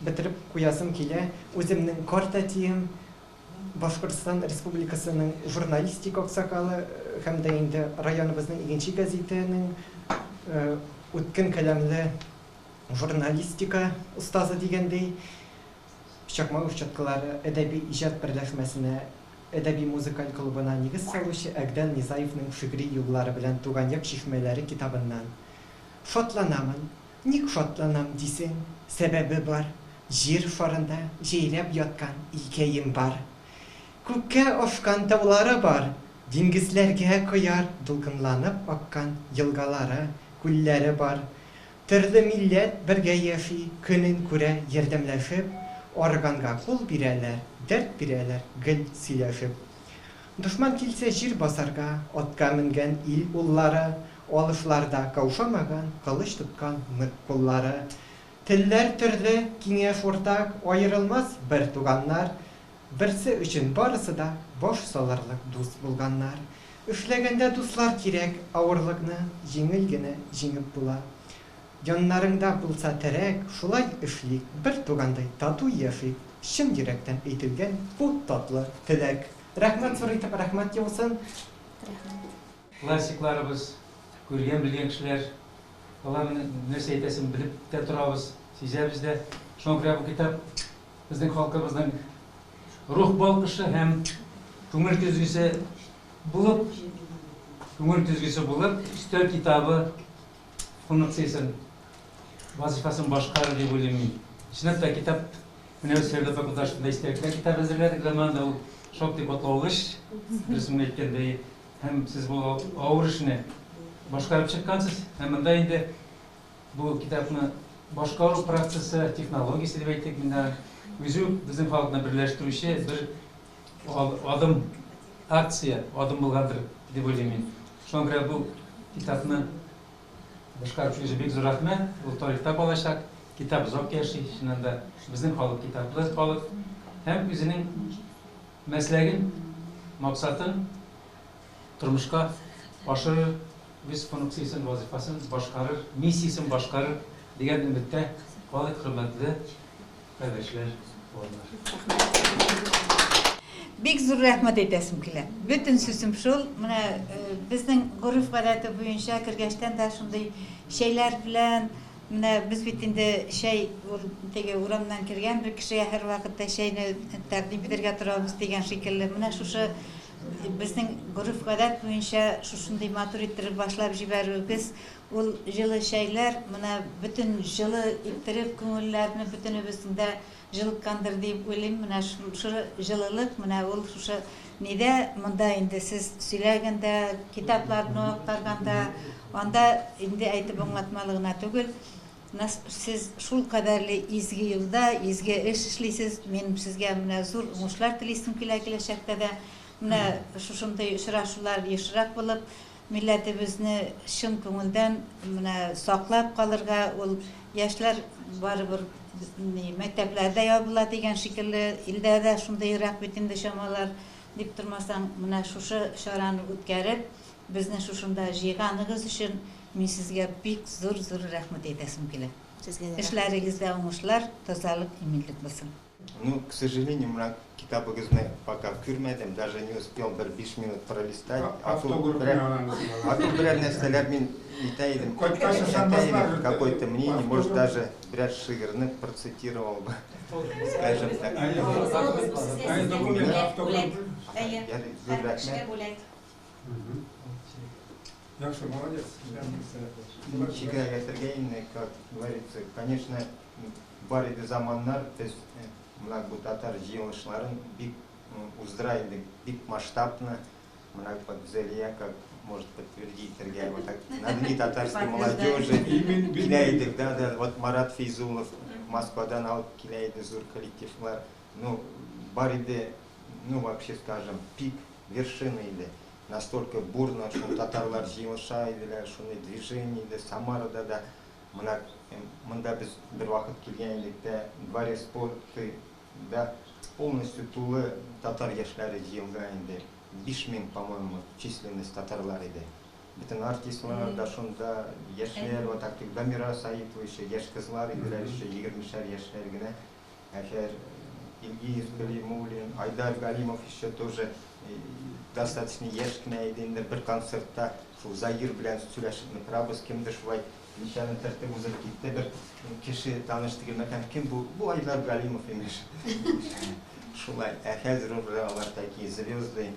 бетереп куясым килә. Үземнең картәтием, Башкортстан Республикасының журналистика аксакалы һәм дә инде районыбызның Игенче гәзитенең үткен каләмле журналистика остазы дигәндәй, Чакмагыш чаткылары әдәби иҗат берләшмәсенә, әдәби-музыкаль клубына нигез салучы Әгдән Низаевның шигъри юллары белән Туган як чишмәләре китабыннан. Шатланамын. Ник шатланам дисең, сәбәбе бар, Җир шарында җәйрәп яткан илкәем бар. Күккә ашкан таулары бар, Диңгезләргә кояр дулкынланып аккан елгалары, күлләре бар. Төрле милләт бергә яши, көнен күрә ярдәмләшеп, Арыганга кул бирәләр, дәрт бирәләр гел сөйләшеп. Дошман килсә җир басарга, атка менгән ил уллары, Алышларда каушамаган, кылыч тоткан нык куллары. Телләр төрле, киңәш уртак, аерылмас бер туганнар. Берсе өчен барысы да баш салырлык дус булганнар. Эшләгәндә дуслар кирәк, авырлыкны җиңел генә җиңеп була. Яннарыңда булса терәк, шулай эшлик, бер тугандай тату яшик, чын йөрәктән әйтелгән бу татлы теләк. Рәхмәт зур итеп, рәхмәт яусын. Рәхмәт. Классикларыбыз, күргән-белгән кешеләр, аларның нәрсә әйтәсен белеп тә торабыз, сизәбез дә. Шуңа күрә бу китап безнең халкыбызның рух балкышы һәм күңел көзгесе булып, күңел көзгесе булып, өстәл китабы функциясен, вазифасын башкарыр дип уйлыйм мин. Чынлап та китап менә без Фәридә апа Кудашевна истәлекләр китабы әзерләдек заманында, ул шактый катлаулы эш, дөресен генә әйткәндә. Һәм сез бу авыр эшне башкарып чыккансыз. Һәм монда инде бу китапны башкару процессы, технологиясе дип әйтик, менә үзе үк безнең халыкны берләштерүче бер адым, акция, адым булгандыр дип уйлыйм мин. Шуңа күрә бу китапны башкарып чыгучы бик зур рәхмәт. Ул тарихта калачак. Китап озак яши, чыннан да безнең халык китаплы халык. Һәм үзенең Мәсләген, максатын тормышка ашырыр, үз функциясен, вазыйфасын башкарыр, миссиясен башкарыр дигән өметтә калыйк, хөрмәтле кардәшләр, туганнар. Бик зур рәхмәт әйтәсем килә. Бөтен сүзем шул, менә безнең гореф-гадәте буенча кергәчтән дә шундый чәйләр белән, Менә без бит инде чәй ул теге урамнан кергән бер кешегә һәрвакытта чәйне тәкъдим итәргә торабыз дигән шикелле. Менә шушы безнең гореф-гадәт буенча шушындый матур иттереп башлап җибәрүегез, ул җылы чәйләр менә бөтен җылы иттереп күңелләрне бөтенебезнең дә Җылыткандыр диеп уйлыйм, менә шушы җылылык, менә ул шушы нидә, монда инде сез сөйләгәндә, китапларны актарганда, анда инде әйтеп аңлатмалы гына түгел. Менә сез шул кадәрле изге юлда, изге эш эшлисез. Минем сезгә менә зур уңышлар телисем килә киләчәктә дә. Менә шушындый очрашулар ешрак булып, милләтебезне чын күңелдән менә саклап калырга, ул яшьләр барыбер ни, мәктәпләр дә ябыла дигән шикелле, илдә дә шундыйрак бит инде чамалар, дип тормасаң, менә шушы чараны үткәреп, безне шушында җыйганыгыз өчен мин сезгә бик зур-зур рәхмәт әйтәсем килә. Сезгә дә рәхмәт. Эшләрегездә уңышлар, тазалык, иминлек булсын. Ну, к сожалению, менә китабыгызны пока күрмәдем, даже не успел бер 5 минут пролистать. А то Автограф берәр, алабыз. а то берәр нәрсәләр мин әйтә идем, Кайткач әйтә ышанмаслар. идем, какое-то мнение, может, Автограф. даже берәр шигырьне процитировал бы, скажем так. Әй, документ, автограф. Әйе, Я зур һәр кешегә рәхмәт. бүләк. Яхшы, молодец. Ничек әйтергә, как говорится, конечно, бар иде заманнар, без менә бу татар җыелышларын бик уздыра идек, бик масштабно. Менә вот Зәлия, как может подтвердить, вот так, на Дни татарской молодежи килә идек, да, вот Марат Фейзулов Москвадан алып килә иде зур коллективлар. Ну, бар иде, ну, вообще, скажем, пик, вершина иде. Настолько бурно, шул татарлар җыелыша иделәр, шундый движение иде, Самарада да. Менә монда без бер вакыт килгән идек тә, дворец спорты да полностью тулы татар яшьләре җыелган инде. 5000, по-моему, численность татарлар иде. Бөтен артистлар да шунда, яшьләр, вот так Дамира Саитова еще, яшь кызлар иделәр еще, 20-шәр яшьләр генә. Әхәр Илгиз Галимуллин, Айдар Галимов еще тоже достаточно яшь кенә иде инде. Бер концертта шул Заир белән сөйләшеп утырабыз, кемдер шулай ничәне төртеп узып китте, бер кеше таныш түгел мәкән, кем бу? Бу Айдар Галимов имеш. Шулай, ә хәзер уже алар такие звезды.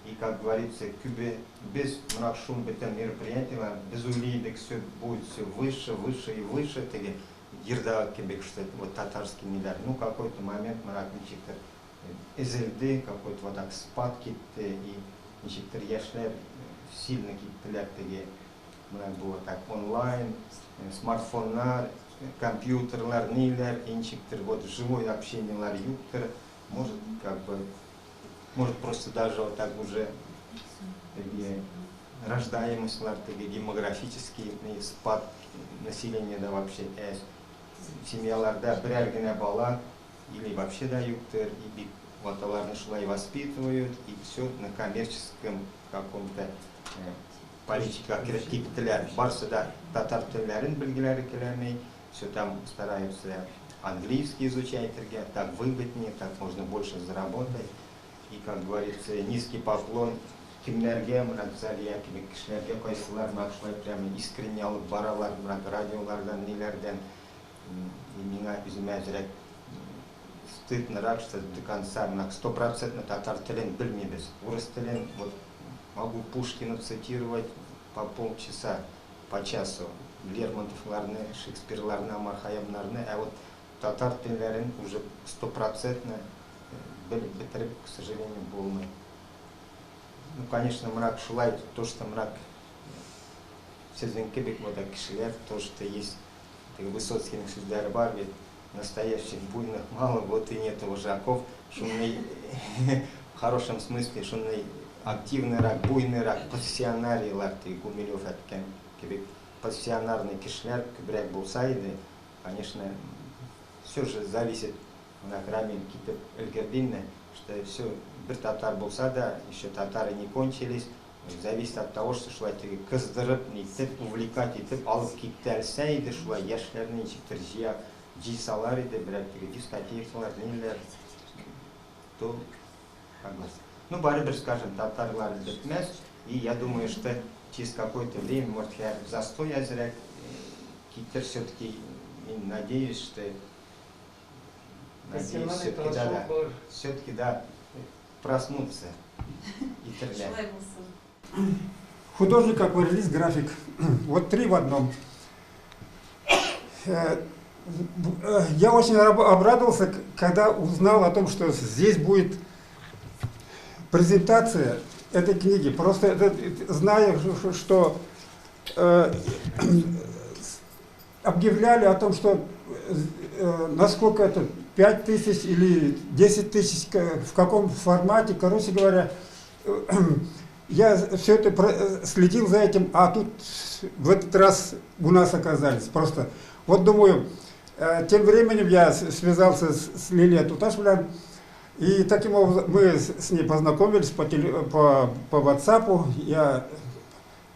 И, как говорится, күбе без менә шул бөтен мероприятиеләр, без уйлый идек, все будет все выше, выше и выше, теге җырдагы кебек, что вот татарский ниләр. Ну, какой-то момент менә ничектер өзелде, какой-то вот так спад китте, и ничектер яшьләр сильно киттеләр теге менә бу вот так онлайн, смартфоннар, компьютерлар, ниләр, и ничектер вот живой общениелар юктыр. Может, как бы, может, просто даже вот так уже теге рождаемостьлар, теге демографический спад населения да вообще әз. Семьяларда берәр генә бала или вообще да юктыр, и бик вот аларны шулай воспитывают, и все на коммерческом каком-то политика кереп киттеләр. Барсы да татар телләрен белгеләре киләми, все там стараются английский изучать, так выгоднее, так можно больше заработать. И, как говорится, низкий поклон кемнәргә, менә Зәлия кебек кешеләргә, кайсылар менә шулай прямо искренне алып баралар, менә радиолардан, ниләрдән. И миңа үземә әзрәк стыднорак, что до конца менә стопроцентно татар телен белмибез. Урыс телен вот могу Пушкина цитировать по полчаса, по часу. Лермонтовларны, Шекспирларны, Омар Хайямнарны, ә вот татар телләрен уже стопроцентно белеп бетереп, к сожалению, булмый. Ну, конечно, менә шулай, то, что менә сезнең кебек вот кешеләр, то, что есть, теге Высоцкийның сүзләре бар бит, настоящих буйных мало, вот и нет вожаков, шундый в хорошем смысле, шундый активныйрак, буйныйрак пассионарийлар, теге Гумилев әйткән кебек, пассионарный кешеләр күбрәк булса иде, конечно, все же зависит, менә Рамил китеп өлгерде инде, что все бер татар булса да, еще татары не кончились, зависит от того, что шулай теге кыздырып, нитеп, увлекать итеп алып китәлсә иде, шулай яшьләрне ничектер җыя җыйсалар иде, берәр теге дискотекалар, ниләр, то как бы, ну, барыбер, скажем, татарлар бетмәс, и я думаю, что через какое-то время, может, я застой әзрәк китер все-таки, надеюсь, что надеюсь, все-таки, да, все-таки, да, проснуться и терләр. Художник, акварелист, график. Вот три в одном. Я очень обрадовался, когда узнал о том, что здесь будет презентация этой книги. Просто зная, что объявляли о том, что насколько это 5 тысяч или 10 тысяч, в каком формате, короче говоря, я все это следил за этим, а тут в этот раз у нас оказались. Просто вот думаю, тем временем я связался с Лилией туташ белән, и таким образом мы с ней познакомились по WhatsApp. Я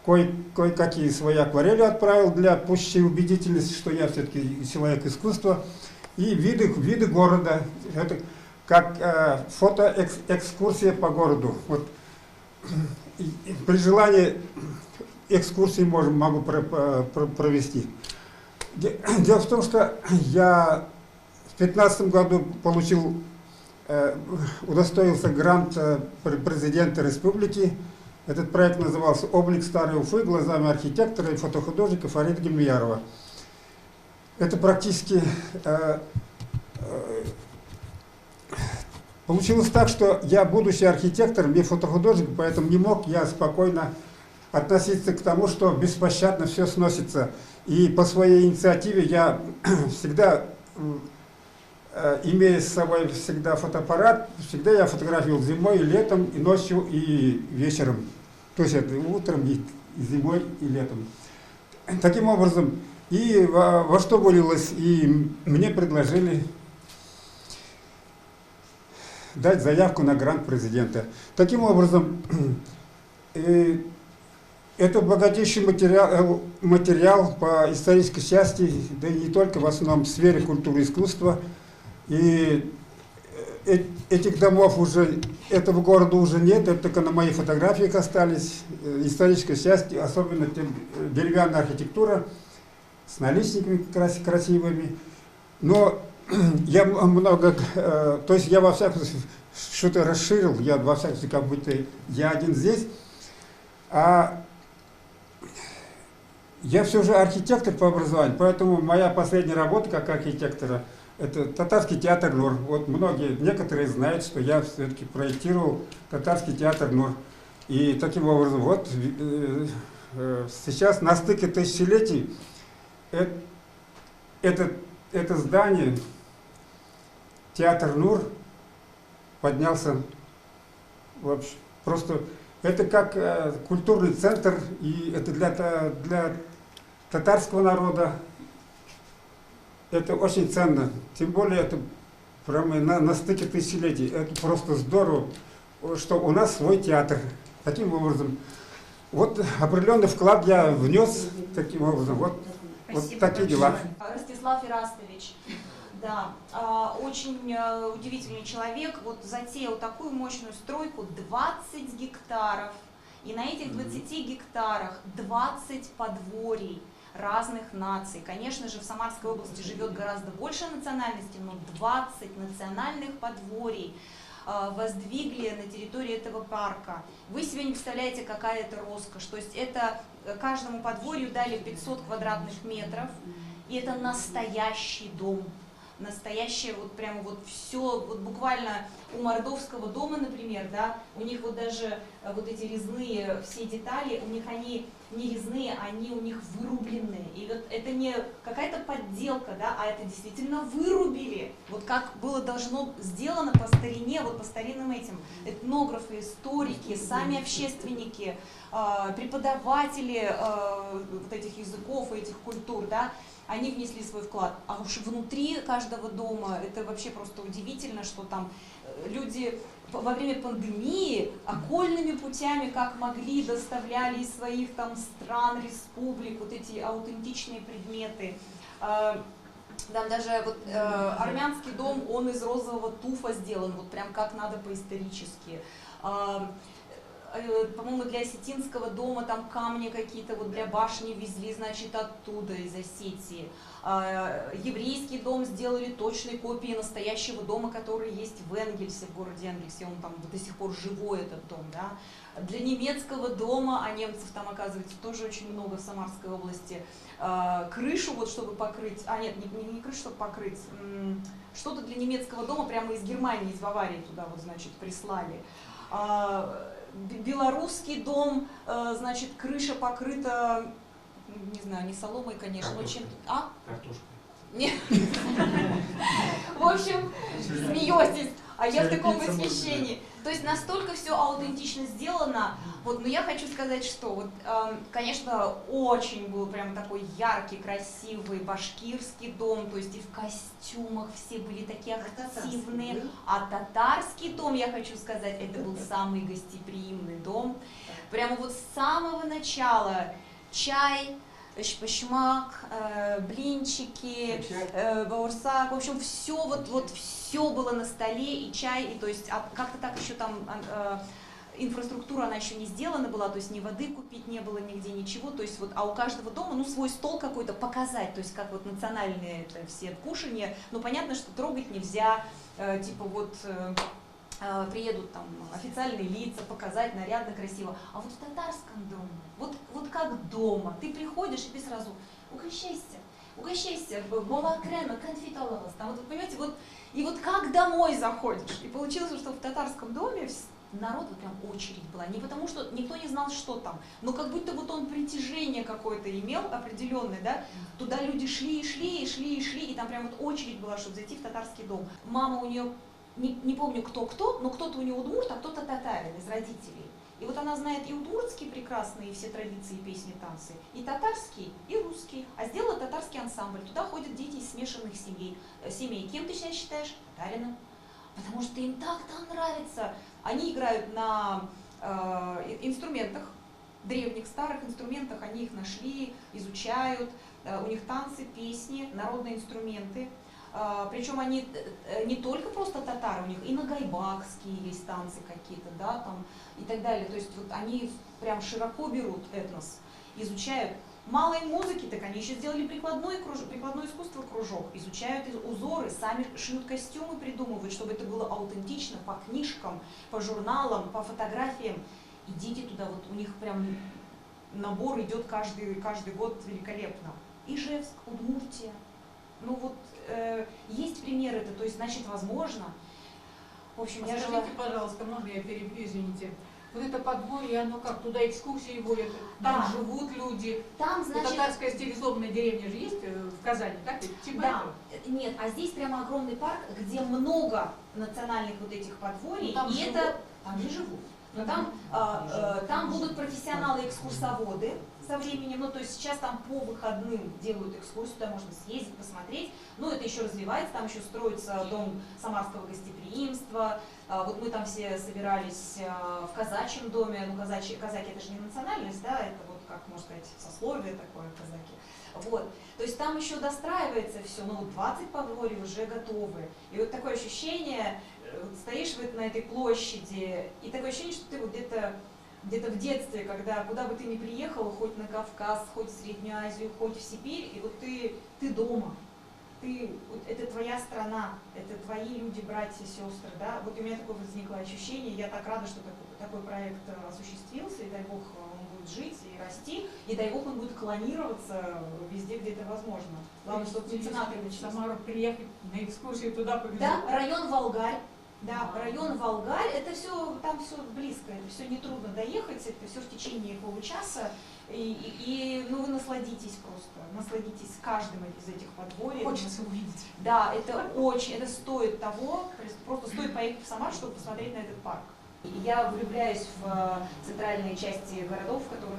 кое-какие свои акварели отправил для пущей убедительности, что я все-таки человек искусства. И виды города, это как фотоэкскурсия по городу. Вот. И при желании экскурсии могу провести. Дело в том, что я в 2015 году удостоился грант президента республики. Этот проект назывался «Облик старой Уфы глазами архитектора и фотохудожника Фарида Гимьярова». Это практически получилось так, что я, будущий архитектор, не фотохудожник, поэтому не мог я спокойно относиться к тому, что беспощадно все сносится. И по своей инициативе я всегда, имея с собой всегда фотоаппарат, всегда я фотографировал зимой, и летом, и ночью, и вечером. То есть это утром, и зимой, и летом. Таким образом, и во что вылилось, и мне предложили дать заявку на грант президента. Таким образом, это богатейший материал по исторической части, да и не только, в основном в сфере культуры и искусства. И этих домов уже, этого города уже нет, это только на моих фотографиях остались. Историческая часть, особенно деревянная архитектура с наличниками красивыми. Но я много, то есть я во всяком случае что-то расширил, я во всяком случае как будто я один здесь. А я все же архитектор по образованию, поэтому моя последняя работа как архитектора – это Татарский театр «Нур». Вот многие, некоторые знают, что я все-таки проектировал Татарский театр «Нур». И таким образом, вот сейчас на стыке тысячелетий это здание, театр «Нур», поднялся вообще просто. Это как культурный центр, и это для татарского народа это очень ценно. Тем более это прямо на стыке тысячелетий. Это просто здорово, что у нас свой театр. Таким образом, вот определенный вклад я внес таким образом. Вот, вот такие дела. Ростислав Ирастович. Да, очень удивительный человек, вот затеял такую мощную стройку, 20 гектаров, и на этих 20 гектарах 20 подворий разных наций. Конечно же, в Самарской области живет гораздо больше национальностей, но 20 национальных подворий воздвигли на территории этого парка. Вы себе не представляете, какая это роскошь. То есть это каждому подворью дали 500 квадратных метров, и это настоящий дом. Настоящее, вот прямо вот все, вот буквально у мордовского дома, например, да, у них вот даже вот эти резные все детали, у них они не резные, они у них вырублены. И вот это не какая-то подделка, да, а это действительно вырубили. Вот как было должно сделано по старине, вот по старинным этим. Этнографы, историки, сами общественники, преподаватели вот этих языков и этих культур, да, они внесли свой вклад. А уж внутри каждого дома, это вообще просто удивительно, что там люди во время пандемии окольными путями, как могли, доставляли из своих там стран, республик вот эти аутентичные предметы. Там даже вот, армянский дом, он из розового туфа сделан, вот прям как надо по-исторически. По-моему, для осетинского дома там камни какие-то вот для башни везли, значит, оттуда, из Осетии. Еврейский дом сделали точной копией настоящего дома, который есть в Энгельсе, в городе Энгельсе, он там до сих пор живой, этот дом, да. Для немецкого дома, а немцев там, оказывается, тоже очень много в Самарской области, крышу вот, чтобы покрыть, а нет, не крышу, чтобы покрыть, что-то для немецкого дома прямо из Германии, из Баварии туда вот, значит, прислали. Белорусский дом, значит, крыша покрыта не знаю, не соломой, конечно, но чем-то. А? Картошкой. Нет. В общем, смеетесь, а я в таком восхищении. То есть настолько все аутентично сделано. Вот, но я хочу сказать, что, вот, конечно, очень был прям такой яркий, красивый башкирский дом, то есть и в костюмах все были такие активные. А татарский дом, я хочу сказать, это был самый гостеприимный дом. Прямо вот с самого начала чай, шпашмак, блинчики, баурсак, в общем, все вот все было на столе, и чай, и то есть как-то так еще там инфраструктура, она еще не сделана была, то есть ни воды купить не было, нигде ничего, то есть вот, а у каждого дома, ну, свой стол какой-то показать, то есть как вот национальные это все кушанья, но понятно, что трогать нельзя, типа вот... приедут там официальные лица, показать нарядно, красиво. А вот в татарском доме, вот как дома, ты приходишь и ты сразу угощайся, угощайся, бола крема, конфет алалас. Там вот, понимаете, вот, и вот как домой заходишь. И получилось, что в татарском доме народ вот прям очередь была. Не потому что никто не знал, что там, но как будто вот он притяжение какое-то имел определенное, да, туда люди шли и шли, и шли, и шли, и там прям вот очередь была, чтобы зайти в татарский дом. Мама у нее, не помню кто-кто, но кто-то у нее удмурт, а кто-то татарин из родителей. И вот она знает и удмуртский прекрасные все традиции, песни, танцы, и татарский, и русский. А сделала татарский ансамбль. Туда ходят дети из смешанных семей. Кем ты себя считаешь? Татарином. Потому что им так там нравится. Они играют на инструментах, древних, старых инструментах. Они их нашли, изучают. У них танцы, песни, народные инструменты. Причем они не только просто татары, у них и нагайбакские есть танцы какие-то, да, там, и так далее. То есть вот они прям широко берут этнос, изучают. Мало им музыки, так они еще сделали прикладное искусство кружок, изучают узоры, сами шьют костюмы, придумывают, чтобы это было аутентично по книжкам, по журналам, по фотографиям. Идите туда, вот у них прям набор идет каждый год великолепно. Ижевск, Удмуртия. Ну вот, есть примеры, это, то есть, значит, возможно. В общем, я желаю... Скажите, пожалуйста, можно я перебью, извините? Вот это подворье, оно как, туда экскурсии водят, там да. Живут люди. Там, значит... Вот татарская стилизованная деревня же есть в Казани, так? Типа да. Этого? Нет, а здесь прямо огромный парк, где много национальных вот этих подворий, ну, там и живут. Это... Там не живут. Но там, там будут профессионалы-экскурсоводы со временем, ну то есть сейчас там по выходным делают экскурсию, туда можно съездить, посмотреть, но это еще развивается, там еще строится дом самарского гостеприимства, вот мы там все собирались в казачьем доме, ну казаки это же не национальность, да, это вот как можно сказать сословие такое казаки, вот, то есть там еще достраивается все, ну 20 подворий уже готовы, и вот такое ощущение, вот стоишь вот на этой площади, и такое ощущение, что ты вот где-то в детстве, когда куда бы ты ни приехал, хоть на Кавказ, хоть в Среднюю Азию, хоть в Сибирь, и вот ты дома, вот это твоя страна, это твои люди, братья, сестры, да, вот у меня такое возникло ощущение, я так рада, что такой проект осуществился, и дай бог он будет жить и расти, и дай бог он будет клонироваться везде, где это возможно. Главное, чтобы меценаты начали. В Самару приехать на экскурсию туда повезут. Да, район Волгарь. Да, район Волгарь, это все, там все близко, это все нетрудно доехать, это все в течение получаса, и ну, вы насладитесь просто, насладитесь каждым из этих подворий. Хочется увидеть. Да, это очень, это стоит того, просто стоит поехать в Самару, чтобы посмотреть на этот парк. Я влюбляюсь в центральные части городов, в которые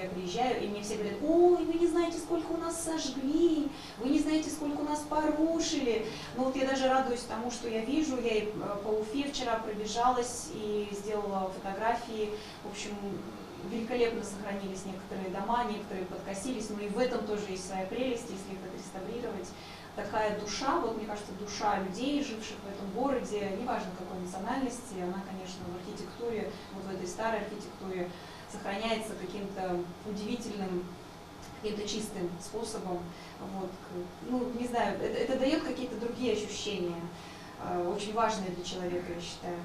я приезжаю, и мне все говорят: ой, вы не знаете, сколько у нас сожгли, вы не знаете, сколько у нас порушили. Но вот я даже радуюсь тому, что я вижу. Я и по Уфе вчера пробежалась и сделала фотографии. В общем, великолепно сохранились некоторые дома, некоторые подкосились, но и в этом тоже есть своя прелесть, если их отреставрировать. Такая душа, вот мне кажется, душа людей, живших в этом городе, неважно какой национальности, она, конечно, в архитектуре, вот в этой старой архитектуре сохраняется каким-то удивительным, каким-то чистым способом. Вот. Ну, не знаю, это дает какие-то другие ощущения, очень важные для человека, я считаю.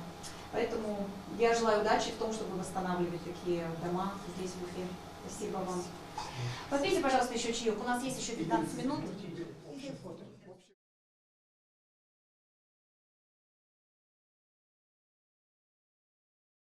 Поэтому я желаю удачи в том, чтобы восстанавливать такие дома здесь, в Уфе. Спасибо вам. Попейте, пожалуйста, еще чаек. У нас есть еще 15 минут. Фото.